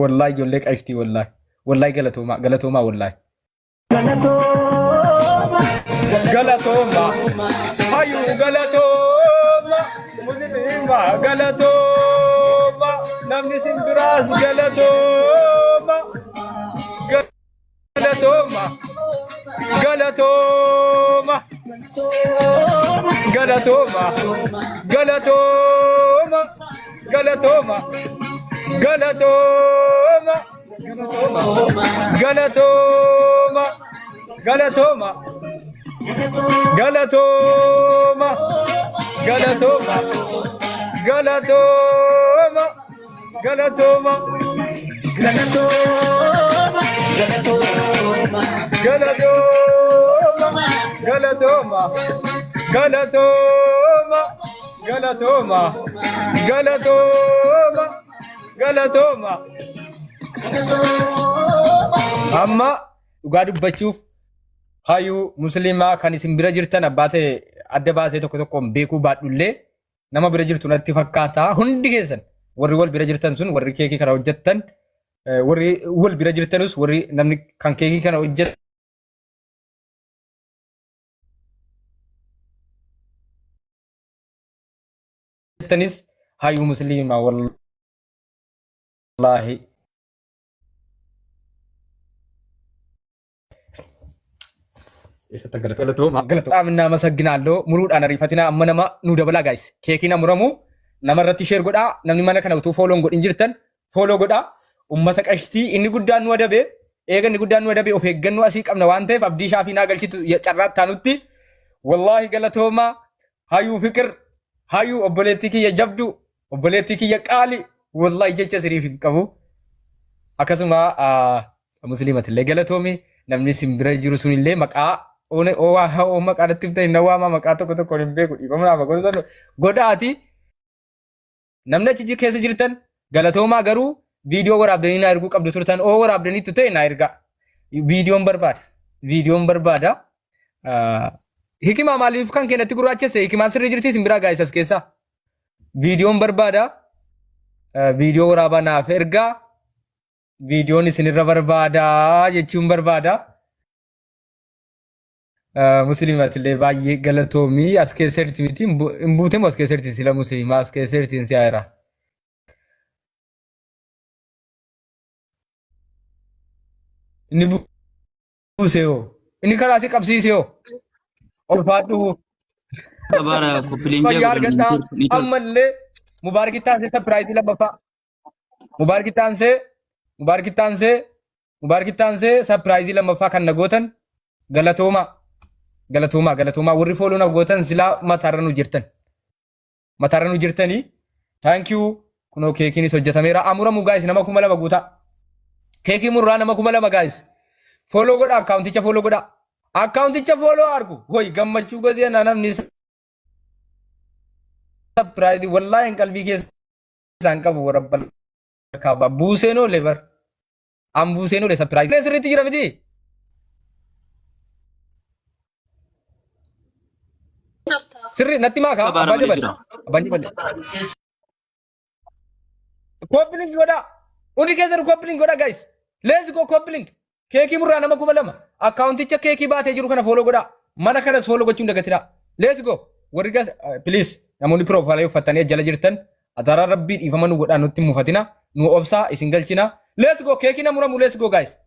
[SPEAKER 4] Wallahi ijoollee qashtii wallahi. Wallahi galatoomaa galatoomaa wallahi. Galatooma hayyuu galatooma musliima galatooma namni simbiraas galatooma galatooma galatooma galatooma galatooma galatooma galatooma Galatooma. Galatooma. Galatooma. Galatooma. Galatooma. Galatooma. Galatooma. Galatooma. Galatooma. Galatooma. Galatooma. Galatooma. Galatooma. Amma dhugaa dubbachuuf hayuu musliimaa kan isin bira jirtan abbaa ta'e adda baasee tokko tokkoon beekuu baadhullee nama bira jirtu natti fakkaata. Hundi keessan warri wal bira jirtan sun warri keekii kana hojjettan warri wal bira jirtanus warri namni kan keekii kana hojjettanis hayuu musliimaa wallaahi. በጣም እናመሰግናለሁ። Muruudhaan ariifatinaa amma nama nu dabalaa guys. Keekiin muramu nama irratti share godhaa. Namni mana kana utuu follow hin godhin jirtan follow godhaa. Ummata qashtii inni guddaan nu adabe eega inni guddaan nu adabe of eeggannoo asii qabna waan ta'eef abdii shaafii naa galchitu carraa taanutti wallaahi galatoomaa hayuu fiqir hayuu obboleettii kiyya jabdu obboleettii kiyya qaali wallaahi jecha isiniif hin qabu. Akkasuma musliimatillee galatoomi namni isin bira jiru sunillee maqaa Oone oowaa ha'oo maqaa natti himtanii na waamaa maqaa tokko tokkoon hin beeku dhiifama naaf godhatan godhaati. Namni achi keessa jirtan galatoomaa garuu viidiyoo waraabdanii naa erguu qabdu turtan oo waraabdaniittu ta'e naa ergaa. Viidiyoon barbaada. Viidiyoon barbaada. Hikimaa maaliif kan keenyatti gurraachesse hikimaan sirrii jirti isin biraa gaa'is as keessaa. Viidiyoon barbaada. Viidiyoo waraabaa naaf ergaa. Viidiyoon isinirra barbaada jechuun barbaada. Musliimatillee baay'ee galatoomii as keessa jirti miti hin buutemu as keessa jirti sila musliimaa as keessa jirti si ayeera. Inni buuse hoo inni karaa si qabsiise hoo ulfaadhu
[SPEAKER 9] Kabaara koppiliin
[SPEAKER 4] fayyaa
[SPEAKER 9] jee
[SPEAKER 4] argadhaa
[SPEAKER 9] godhan ni tolu.
[SPEAKER 4] ammallee mubaarakitti aansee sapiraayizii lammaffaa mubaarakitti aansee mubaarakitti aansee Mubaarakitti aansee sapiraayizii lammaffaa kan na gootan galatoomaa. Galatoomaa galatoomaa warri fooloo na gootan silaa mataarra nu jirtan. Mataarra nu jirtanii. Thank you. Kunoo keekiinis hojjetameera. Amuramu guys nama 2000 guutaa. Keekii murraa nama 2000 guys. Fooloo godhaa akkaawunticha fooloo godhaa. Akkaawunticha fooloo argu. Hoy gammachuu gosee na namni sapiraayizii wallaahi hin qalbii keessa isaan qabu warabbal kaaba buuseen oole bar. An buuseen oole sapiraayizii. Sirriitti jira miti. Sirri natti maakaa
[SPEAKER 9] Kabaara
[SPEAKER 4] abbaa
[SPEAKER 9] malee
[SPEAKER 4] jabal.
[SPEAKER 9] jira.
[SPEAKER 4] Abbaan jabal. Copy link godhaa. Hundi keessan copy link godhaa guys. Let's go copy link. Keekii murraa nama 2000. Akkaawunticha keekii baatee jiru kana follow godhaa. Mana kanas follow gochuun dagatinaa. Let's go. Warri gas please namoonni piroofaayilii uffattanii jala jirtan adaraa rabbii dhiifama nu godhaa nutti hin mufatina. Nu obsaa isin galchina. Let's go keekii na muramu let's go guys.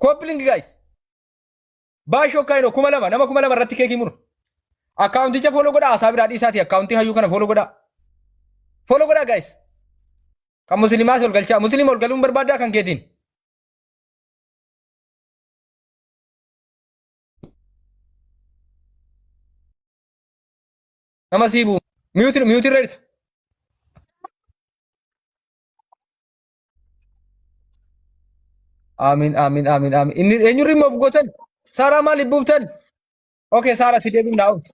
[SPEAKER 4] Copy link guys. Baashoo kaayinoo 2000 nama 2000 irratti keekii muru. Akkaawunticha follow godhaa haasaa biraa dhiisaatii akkaawuntii hayyuu kana follow godhaa. Follow godhaa guys. Kan musliimaas ol galchaa. Musliima ol galuun barbaaddaa kan keetiin. Nama sii bu'u. Miyuutiin miyuutiin irra jirta. Amiin amiin amiin amiin. Inni eenyurri immoo gootan? Saaraa maaliif buuftan? Okay Saaraa si deebiin naa obsi.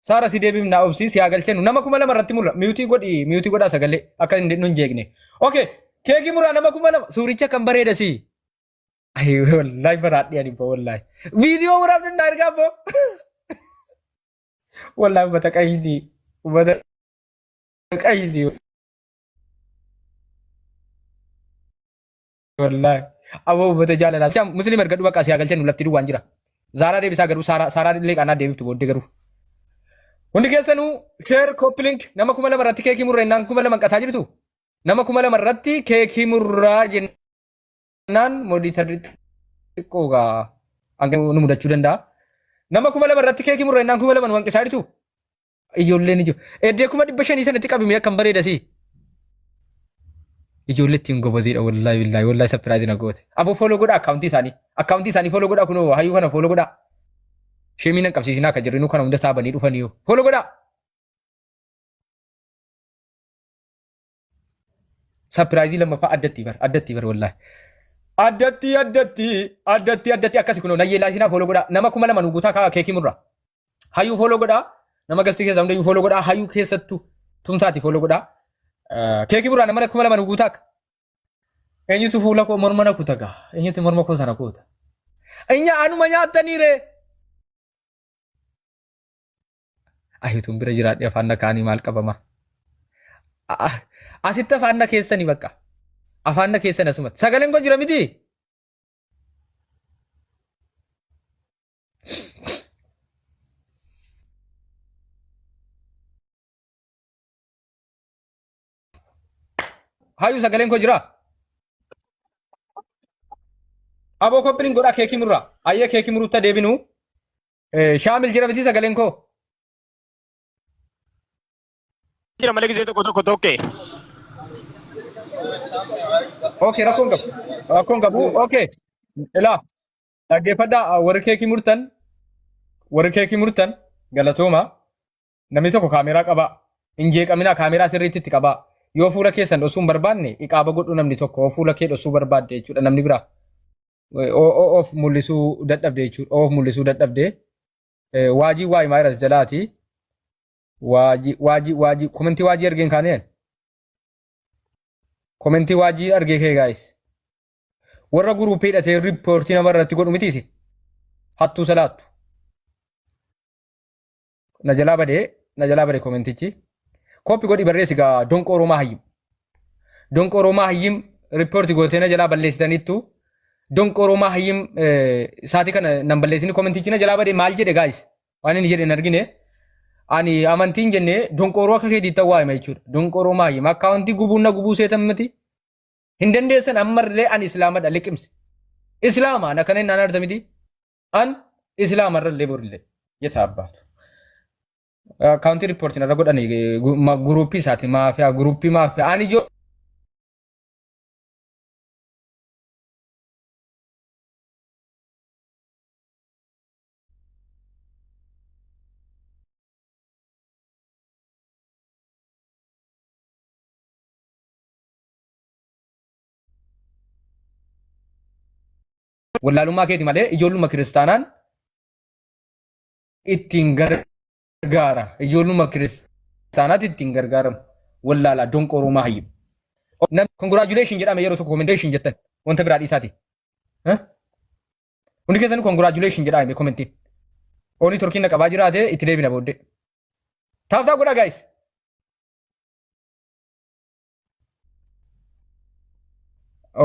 [SPEAKER 4] Saaraa si deebiin naa obsi si haa galchenu. Nama 2000 irratti mura. Miyuutii godhi miyuutii godhaa sagalee akka hin nun jeeqne. Okay keekii muraa nama 2000 suuricha kan bareeda si. Ayi wallahi baraadhi ani boo wallahi. Viidiyoo waraabni naa ergaa boo. Wallahi ummata qayyiti. Ummata qayyiti. Wallahi. Aboo ummata jaalalaa. Cam muslim ergadhu bakka si haa galchan lafti duwwaan jira. Zaaraa deebisaa garuu saaraa saaraa illee qanaa deebiftu booddee garuu. Hundi keessanuu share copy link nama 2000 irratti keekii murra jennaan 2000 qataa jirtu. Nama 2000 irratti keekii murraa jennaan modiitarri xiqqoo gaa hanga nu mudachuu danda'a. Nama 2000 irratti keekii murra jennaan 2000 nu hanqisaa jirtu. Ijoolleen ijoo. Eddee 500,000 sanatti qabime akkam bareeda sii. Ijoollee ittiin goboziidha wallaahi billaahi wallaahi sapiraayizi na goote. Aboo fooloo godhaa akkaawuntii isaanii. Akkaawuntii isaanii fooloo godhaa kunoo hayyuu kana fooloo godhaa. Sheemii nan qabsiisinaa akka jirrinuu kana hunda saabanii dhufanii fooloo godhaa. Sapiraayizii lammaffaa addatti bar addatti bar wallaahi. Addatti addatti addatti addatti akkasi kunoo nayyee laasinaa fooloo godhaa nama 2000 nu guutaa kaa keekii murraa. Hayyuu fooloo godhaa. Nama gastii keessa hundayyuu fooloo godhaa. Hayyuu keessattuu tumsaati fooloo godhaa. Keekii burraa nama 2000 nu guutaa akka. Eenyutu fuula koo morma na kuta gaa? Eenyutu morma koo sana kuta? Inya anuma nyaattanii ree? Ayyutuun bira jiraadhe afaan na kaanii maal qabama? Asitti afaan na keessanii bakka. Afaan na keessan asumatti. Sagaleen koo jira miti? Hayyuu sagaleen koo jiraa? Aboo koppiliin godhaa keekii murraa. Ayyee keekii muruutta deebinu. Shaamil jira miti sagaleen koo?
[SPEAKER 6] Jira malee gisee tokko tokko tokke.
[SPEAKER 4] Okay rakkoon qabu. Rakkoon qabu. Okay. Ilaa dhaggeeffadhaa warri keekii murtan warri keekii murtan galatooma namni tokko kaameeraa qabaa hin jeeqaminaa kaameeraa sirriitti itti qabaa yoo fuula keessan dhoksuu hin barbaanne iqaaba godhu namni tokko yoo fuula kee dhoksuu barbaadde jechuudha namni biraa. Of mul'isuu dadhabde jechuudha. Of mul'isuu dadhabde. Waajii waa himaa jiras jalaati. Waajii waajii waajii komentii waajii argeen kaaneen. Komentii waajii argee kee gaayis. Warra guruupii hidhatee riippoortii nama irratti godhu miti isin. Hattuu salaattu. Na jalaa badee na jalaa bade komentichi. Kooppi godhi barreessi gaa donqooroo mahayyim. Donqooroo mahayyim riippoortii gootee na jalaa balleessitaniittu. Donqooroo mahayyim saatii kana nan balleessini komentichi na jalaa badee maal jedhe gaayis. Waan inni jedhe hin argine. Ani amantiin jenne donqooroo akka keetii ta'uu waa'ima jechuudha. Donqooroo mahayyim akkaawuntii gubuun na gubuu seetan miti. Hin dandeessan ammallee ani islaamadha liqimsi. Islaama ana kana hin arta miti. An islaama irrallee borillee jeta abbaatu. Akkaawuntii riippoortiin irra godhani guruuppii isaati maafiyaa guruuppii maafiyaa ani ijoo Wallaalummaa keeti malee ijoolluma kiristaanaan ittiin gargaara. Ijoolluma kiristaanaatti ittiin gargaaramu. Wallaalaa donqooroo mahayyim. Congratulation jedhame yeroo tokko commendation jettan wanta biraa dhiisaati. Hundi keessan congratulation jedhaa hime commentiin. Oolii torkiin na qabaa jiraate itti deebina booddee. Taap taap godhaa guys.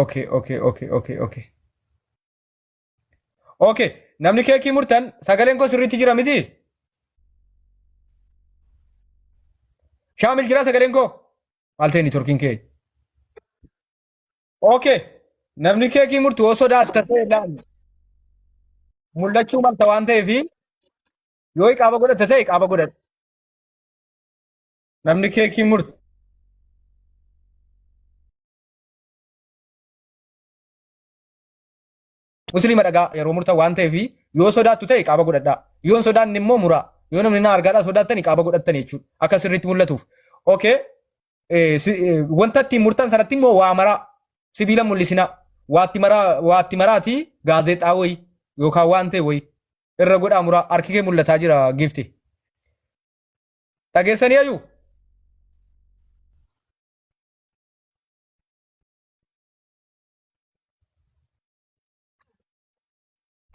[SPEAKER 4] Okay, okay, okay, okay, okay. Okay, namni keekii murtan sagaleen koo sirriitti jira miti? Shaamil jira sagaleen koo? Maal ta'e niitoorkiin kee? Okay, namni keekii murtu yoo sodaatta ta'e ilaali. Mul'achuu malta waan ta'eef yoo iqaaba godhatta ta'e iqaaba godhadhu. Namni keekii murtu. Musliima dhagaa yeroo murtan waan ta'eef yoo sodaattu ta'e qaaba godhadhaa. Yoo hin sodaanne immoo muraa. Yoo namni na argaadhaa sodaattan qaaba godhattan jechuudha. Akka sirriitti mul'atuuf. Okay. Wanta ittiin murtan sanatti immoo waa maraa. Sibiila mul'isinaa. Waatti maraa waatti maraati gaazexaa wayii yookaan waan ta'e wayii irra godhaa muraa. Harki kee mul'ataa jira giifti. Dhageessanii ayuu?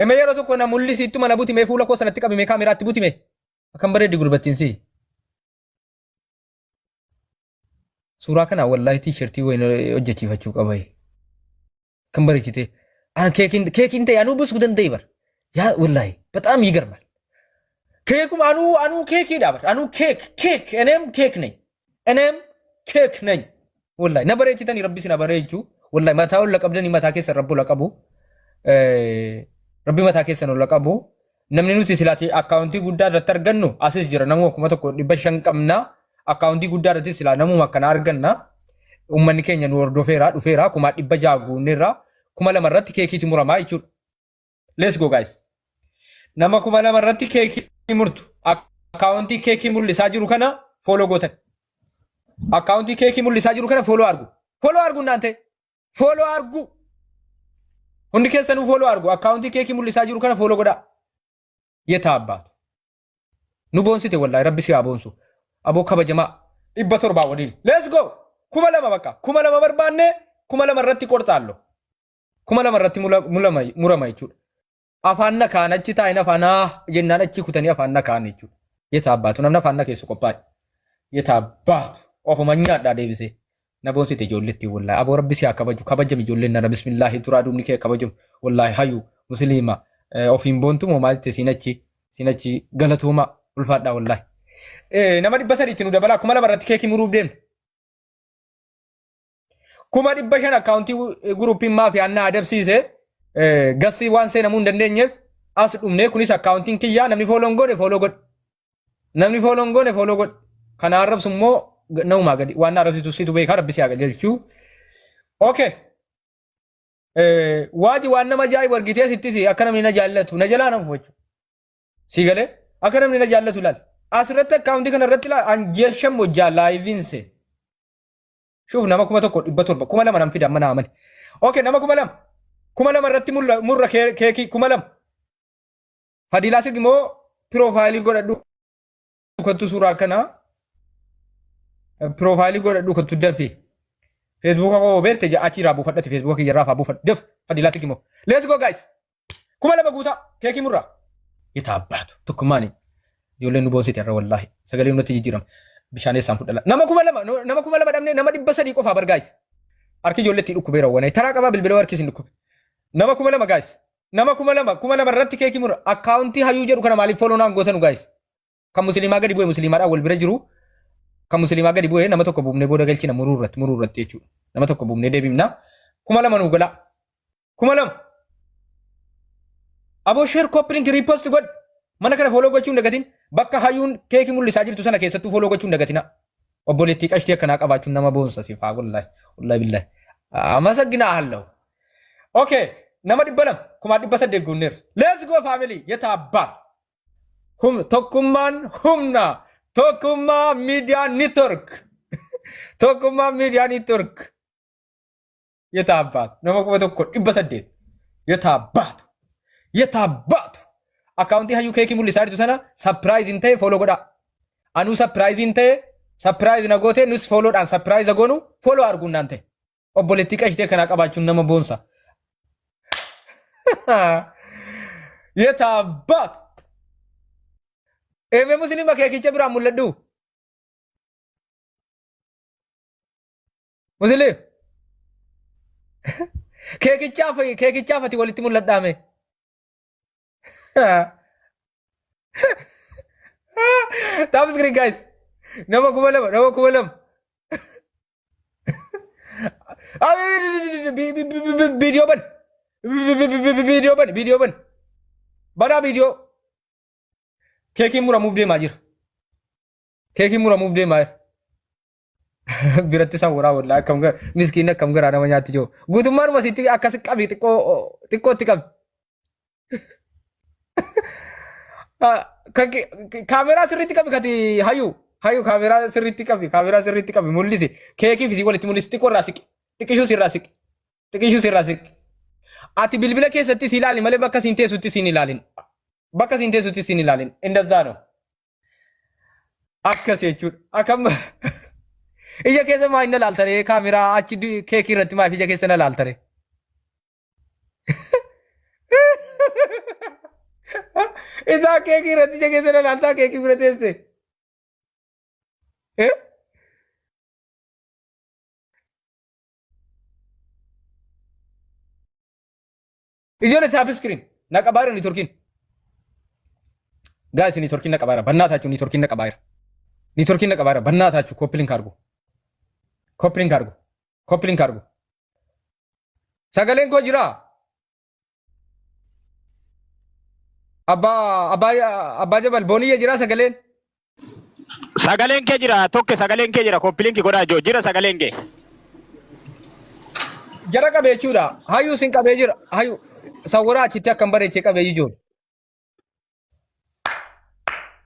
[SPEAKER 4] Eme yeroo tokko na mul'isi ittuma na butime fuula koo sanatti qabime kaameraatti butime. Akkam bareeddi gurbattiin si. Suuraa kana wallaahi tiishartii wayin hojjechiifachuu qaba. Akkam bareechite. An keekiin keekiin ta'e anuu busku danda'e bar. Yaa wallaahi በጣም ይገርማል። ኬኩም anuu anuu keekiidha bar anuu keek keek እኔም ኬክ ነኝ እኔም ኬክ ነኝ wallahi na bareechitanii rabbi isin haa bareechu wallahi mataa ol qabdanii mataa keessan rabbi ol qabu rabbi mataa keessan ol qabu namni nuti silaati akkaawuntii guddaa irratti argannu asis jira namuma 1500 qabna akkaawuntii guddaa irratti silaa namuma akkana arganna ummanni keenya nu hordofeera dhufeera 600,000 guunneerra 2000 irratti keekiitu muramaa jechuudha. Let's go guys. Nama 2000 irratti keekii murtu akkaawuntii keekii mul'isaa jiru kana follow gootan. Akkaawuntii keekii mul'isaa jiru kana follow argu. Follow argu naan ta'e. Follow argu. Hundi keessanuu follow argu. Akkaawuntii keekii mul'isaa jiru kana follow godhaa. Yetaa abbaatu. Nu boonsite wallaahi rabbi si haa boonsu. Aboo kabajamaa 700 waliin. Let's go. 2000 bakka. 2000 barbaanne 2000 irratti qorxaallo. 2000 irratti murama jechuudha. Afaan na kaan achi taa'in afaan haa jennaan achi kutanii afaan na kaan jechuudha. Yetaa abbaatu namni afaan na keessu qophaa'e. Yetaa abbaatu ofuma nyaadhaa deebisee. Na boonsite ijoolleetti wallaahi aboo rabbi si haa kabaju kabajami ijoolleen nana bismillaahi turaa duubni kee kabajamu wallaahi hayu musliima ofiin boontu moo maal jette siin achi siin achi galatooma ulfaadhaa wallaahi. Nama 300 itti nu dabalaa 2000 irratti keekii muruuf deemna. 500,000 akkaawuntii guruupiin maafiyaan na adabsiise gassii waan seenamuu hin dandeenyeef as dhumnee kunis akkaawuntiin kiyyaa namni fooloon godhe fooloo godhe. Namni fooloon goone fooloo godhe. Kana arrabsu immoo namumaa gadi waan na arrabsitu situ beekaa rabbi si haa qajeelchu. Okay. Waaji waan nama ajaa'ibu argitee sittis akka namni na jaallatu na jalaa nama jechuudha. Sii galee akka namni na jaallatu ilaali. Asirratti akkaawuntii kana irratti ilaali an ji'a 5 hojjaa laayiviin seen. Shuuf nama 1700 2000 nan fida amma naa amani. Okay nama 2000. 2,000 irratti murra keekii 2,000. Fadiilaa Sigimoo piroofaayilii godhadhu kottu suuraa akkanaa piroofaayilii godhadhu kottu dafi. Feesbuuka koo beekte achi irraa buufadhati feesbuuka kiyya irraa faa buufadhu daf Fadiilaa Sigimoo. Let's go guys. 2,000 guutaa keekii murraa. Yetaa abbaatu tokkummaani. Ijoolleen nu boonsite irra wallaahi sagalee nutti jijjiirama. Bishaan eessaan fudhala. Nama 2,000 nama 2,000 dhabnee nama 300 qofaa bar guys. Harki ijoolleetti dhukkubeera wanai. Taraa qabaa bilbila harki isin dhukkube. Nama 2,000 guys. Nama 2,000 2,000 irratti keekii mura. Akkaawuntii hayuu jedhu kana maaliif follow naan gootanu guys. Kan musliimaa gadi bu'e musliimaadhaan wal bira jiru. Kan musliimaa gadi bu'e nama tokko buufnee booda galchina muruu irratti muruu irratti jechuudha. Nama tokko buufnee deebifna. 2,000 nuu galaa. 2,000. Aboo share copy link repost godh. Mana kana follow gochuu hin dagatin. Bakka hayuun keekii mul'isaa jirtu sana keessattuu follow gochuu hin dagatina. Obboleettii qashtii akkanaa qabaachuun nama boonsa siif haa wallahi. Wallahi billahi. Amasaggina allahu. Okay, nama 200 800,000 guunneerra. Let's go family. Yeta abbaat. Hum, tokkummaan humna. Tokkummaa miidiyaa network. Tokkummaa miidiyaa network. Yeta abbaatu. Nama 1,800. Yeta abbaatu. Yeta abbaatu. Akkaawuntii hayyuu keekii mul'isaa jirtu sana sapiraayiz hin ta'e fooloo godhaa. Anuu sapiraayiz hin ta'e sapiraayiz na gootee nus fooloodhaan sapiraayiz goonu fooloo arguun naan ta'e. Obboleettii qashtee kanaa qabaachuun nama boonsa. Yeta abbaatu. Eemee musliima keekicha biraan mul'adhu. Musliim. Keekichaaf keekichaaf ati walitti mul'adhaame. Tap screen guys. Nama 2,000 nama 2,000. Viidiyoo ban. Viidiyoo ban viidiyoo ban. Banaa viidiyoo. Keekiin muramuuf deemaa jira. Keekiin muramuuf deemaa jira. Biratti sawwaraa wallaa akkam gara miskiin akkam garaa nama nyaatti jiru. Guutummaanuma sitti akkas qabi xiqqoo xiqqootti qabi. Kaameraa sirriitti qabi kati hayu hayu kaameraa sirriitti qabi kaameraa sirriitti qabi mul'isi keekii fi walitti mul'isi xiqqoo irraa siqi xiqqishuu sirraa siqi xiqqishuu sirraa siqi. Ati bilbila keessatti si ilaali malee bakka siin teessutti siin ilaalin. Bakka siin teessutti siin ilaalin. Indazaa no. Akkas jechuudha. Akkam ija keessa maa hin ilaaltaree kaameraa achi keekii irratti maaf ija keessa na ilaaltaree? Isaa keekii irratti ija keessa na ilaaltaa keekii bira teesse. Eh? Ijoollee taap iskiriin na qabaara niitorkiin. Gaayis niitorkiin na qabaara bannaa taachuu niitorkiin na qabaara. Niitorkiin na qabaara bannaa taachuu koppiliin kaargo. Koppiliin kaargo. Koppiliin kaargo. Sagaleen koo jiraa? Abbaa abbaa abbaa jabal booniyya jiraa sagaleen?
[SPEAKER 6] Sagaleen kee jira tokke sagaleen kee jira koppiliinki godhaa joo jira sagaleen kee.
[SPEAKER 4] Jara qabee jechuudha. Hayyuu sin qabee jira. Hayyuu sawwaraa achitti akkam bareechee qabee ijoollee.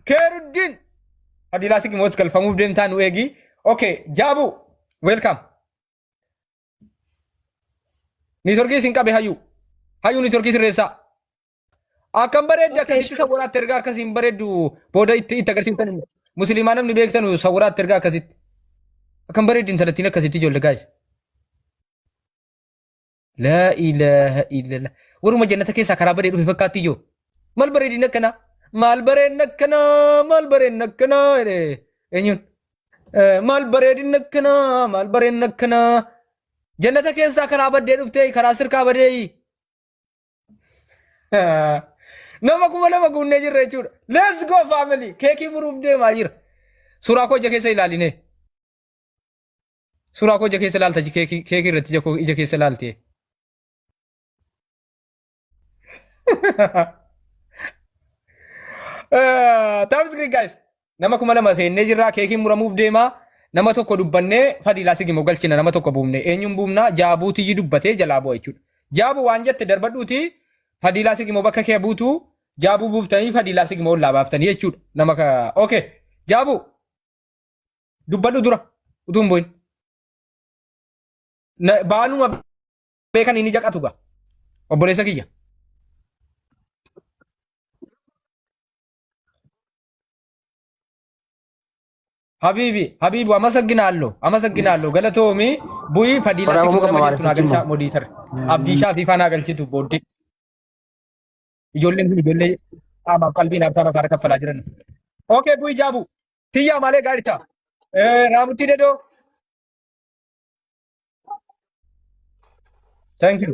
[SPEAKER 4] Keeruddin. Fadilaa si gimoot galfamuuf deemtaa nu eegi. Okay, Jaabu, welcome. Niitorkii isin qabe hayyuu. Hayyuu niitorkii sirreessaa. Akkam bareeddi akkasitti sawwaraatti ergaa akkasiin bareeddu booda itti itti agarsiiftan immoo. Musliimaa namni beektanu sawwaraatti ergaa akkasitti. Akkam bareeddi intalattiin akkasitti ijoollee gaayis. Laa ilaaha illallah. Waruma jannata keessaa karaa badee dhufe fakkaatti iyyoo. Maal bareedin akkanaa? Maal bareedin akkanaa? Maal bareedin akkanaa? Jedhee eenyuun? Maal bareedin akkanaa? Maal bareedin akkanaa? Jannata keessaa karaa baddee dhuftee karaa sirkaa badee. Nama 2,000 guunnee jirra jechuudha. Let's go family. Keekii muruuf deemaa jira. Suuraa koo ija keessa ilaalinee. Suuraa koo ija keessa ilaalta keekii keekii irratti ija koo ija keessa ilaalte. Tap screen guys. Nama 2,000 seennee jirra keekiin muramuuf deemaa. Nama tokko dubbannee fadiilaa sigimoo galchina nama tokko buufne eenyuun buufnaa jaabuu tiyyi dubbatee jalaa bu'a jechuudha. Jaabu waan jette darbadhuuti fadiilaa sigimoo bakka kee buutu jaabuu buuftanii fadiilaa sigimoo ollaa baaftanii jechuudha. Nama ka okay jaabuu dubbadhu dura utuu hin bu'in. Baanuma beekan inni jaqatu gaa. Obboleessa kiyya. Habiibi Habiibu amasagginaalloo amasagginaalloo galatoomi bu'ii fadiilaa
[SPEAKER 10] Waraabamuu
[SPEAKER 4] sikii
[SPEAKER 10] qabna
[SPEAKER 4] nama jettu naa
[SPEAKER 10] maariif
[SPEAKER 4] galchaa modiitar. Abdiishaa fi faanaa galchitu booddee. Ijoolleen kun ijoollee qaamaaf qalbiin abtaan afaan kaffalaa jiran. Okay bu'ii jaabu. Tiyyaa malee gaaricha. Raamutti dedoo. Thank you.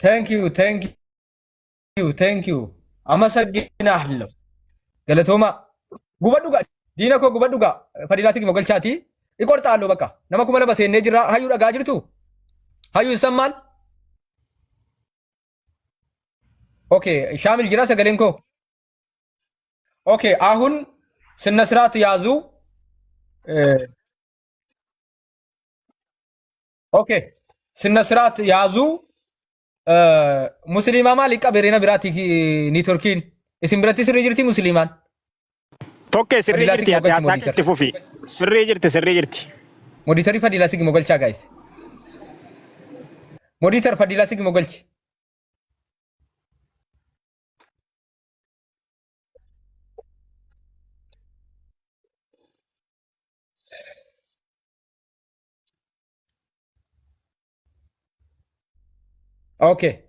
[SPEAKER 4] Thank you. Thank you. Thank you. Amasagginaalloo. Galatooma. Gubadhu gaa. Diina koo gubadhu gaa. Fadilaa sigimo galchaati. Iqorxaalloo bakka. Nama 2000 seennee jirra. Hayyuu dhagaa jirtu. Hayyuu isan maal? Okay. Shaamil jira sagaleen koo. Okay. Ahun ስነ ስርዓት ያዙ። ኦኬ ስነ ስርዓት ያዙ። Musliimaa maali qabeerina biraati niitworkiin isin biratti sirrii jirti musliimaan.
[SPEAKER 6] Tokkee sirrii
[SPEAKER 4] Fadilaa
[SPEAKER 6] jirti
[SPEAKER 4] sigmoo
[SPEAKER 6] ati
[SPEAKER 4] galchi
[SPEAKER 6] haasaa
[SPEAKER 4] modiitar.
[SPEAKER 6] itti fufi. Sirrii jirti sirrii jirti.
[SPEAKER 4] Modiitarii Fadilaa sigmoo galchaa gaayis. Modiitar Fadilaa sigmoo galchi. Okay.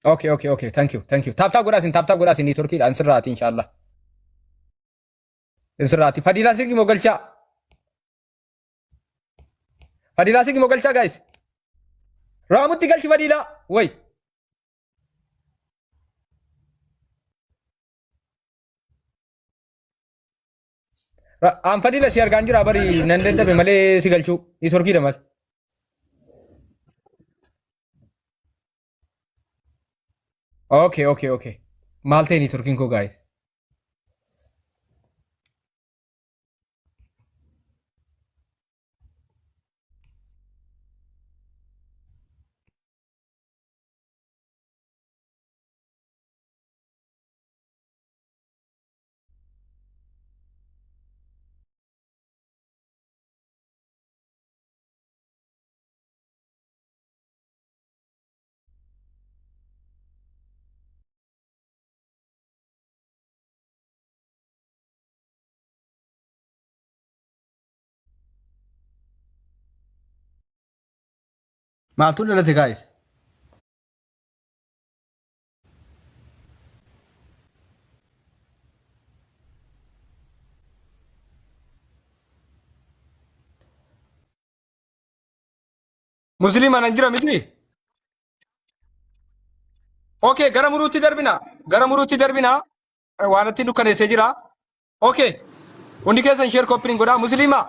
[SPEAKER 4] Okay, okay, okay. Thank you, thank you. Tap tap godhaa isin tap tap godhaa isin niitworkiidhaan sirraati inshallah. Sirraati. Fadilaa sigmoo galchaa. Fadilaa sigmoo galchaa guys. Raamutti galchi Fadilaa. Way. An Fadila si argaan jira bari nan dadhabe malee si galchuu. Niitworkiidha malee. Okay, okay, okay. Maal ta'e niitworkiin koo guys? Maaltu dhalate guys? Musliima nan jira miti? Okay, gara muruutti darbina. Gara muruutti darbina. Waan itti dukkaneessee jira. Okay. Hundi keessan share copy godhaa. Musliima.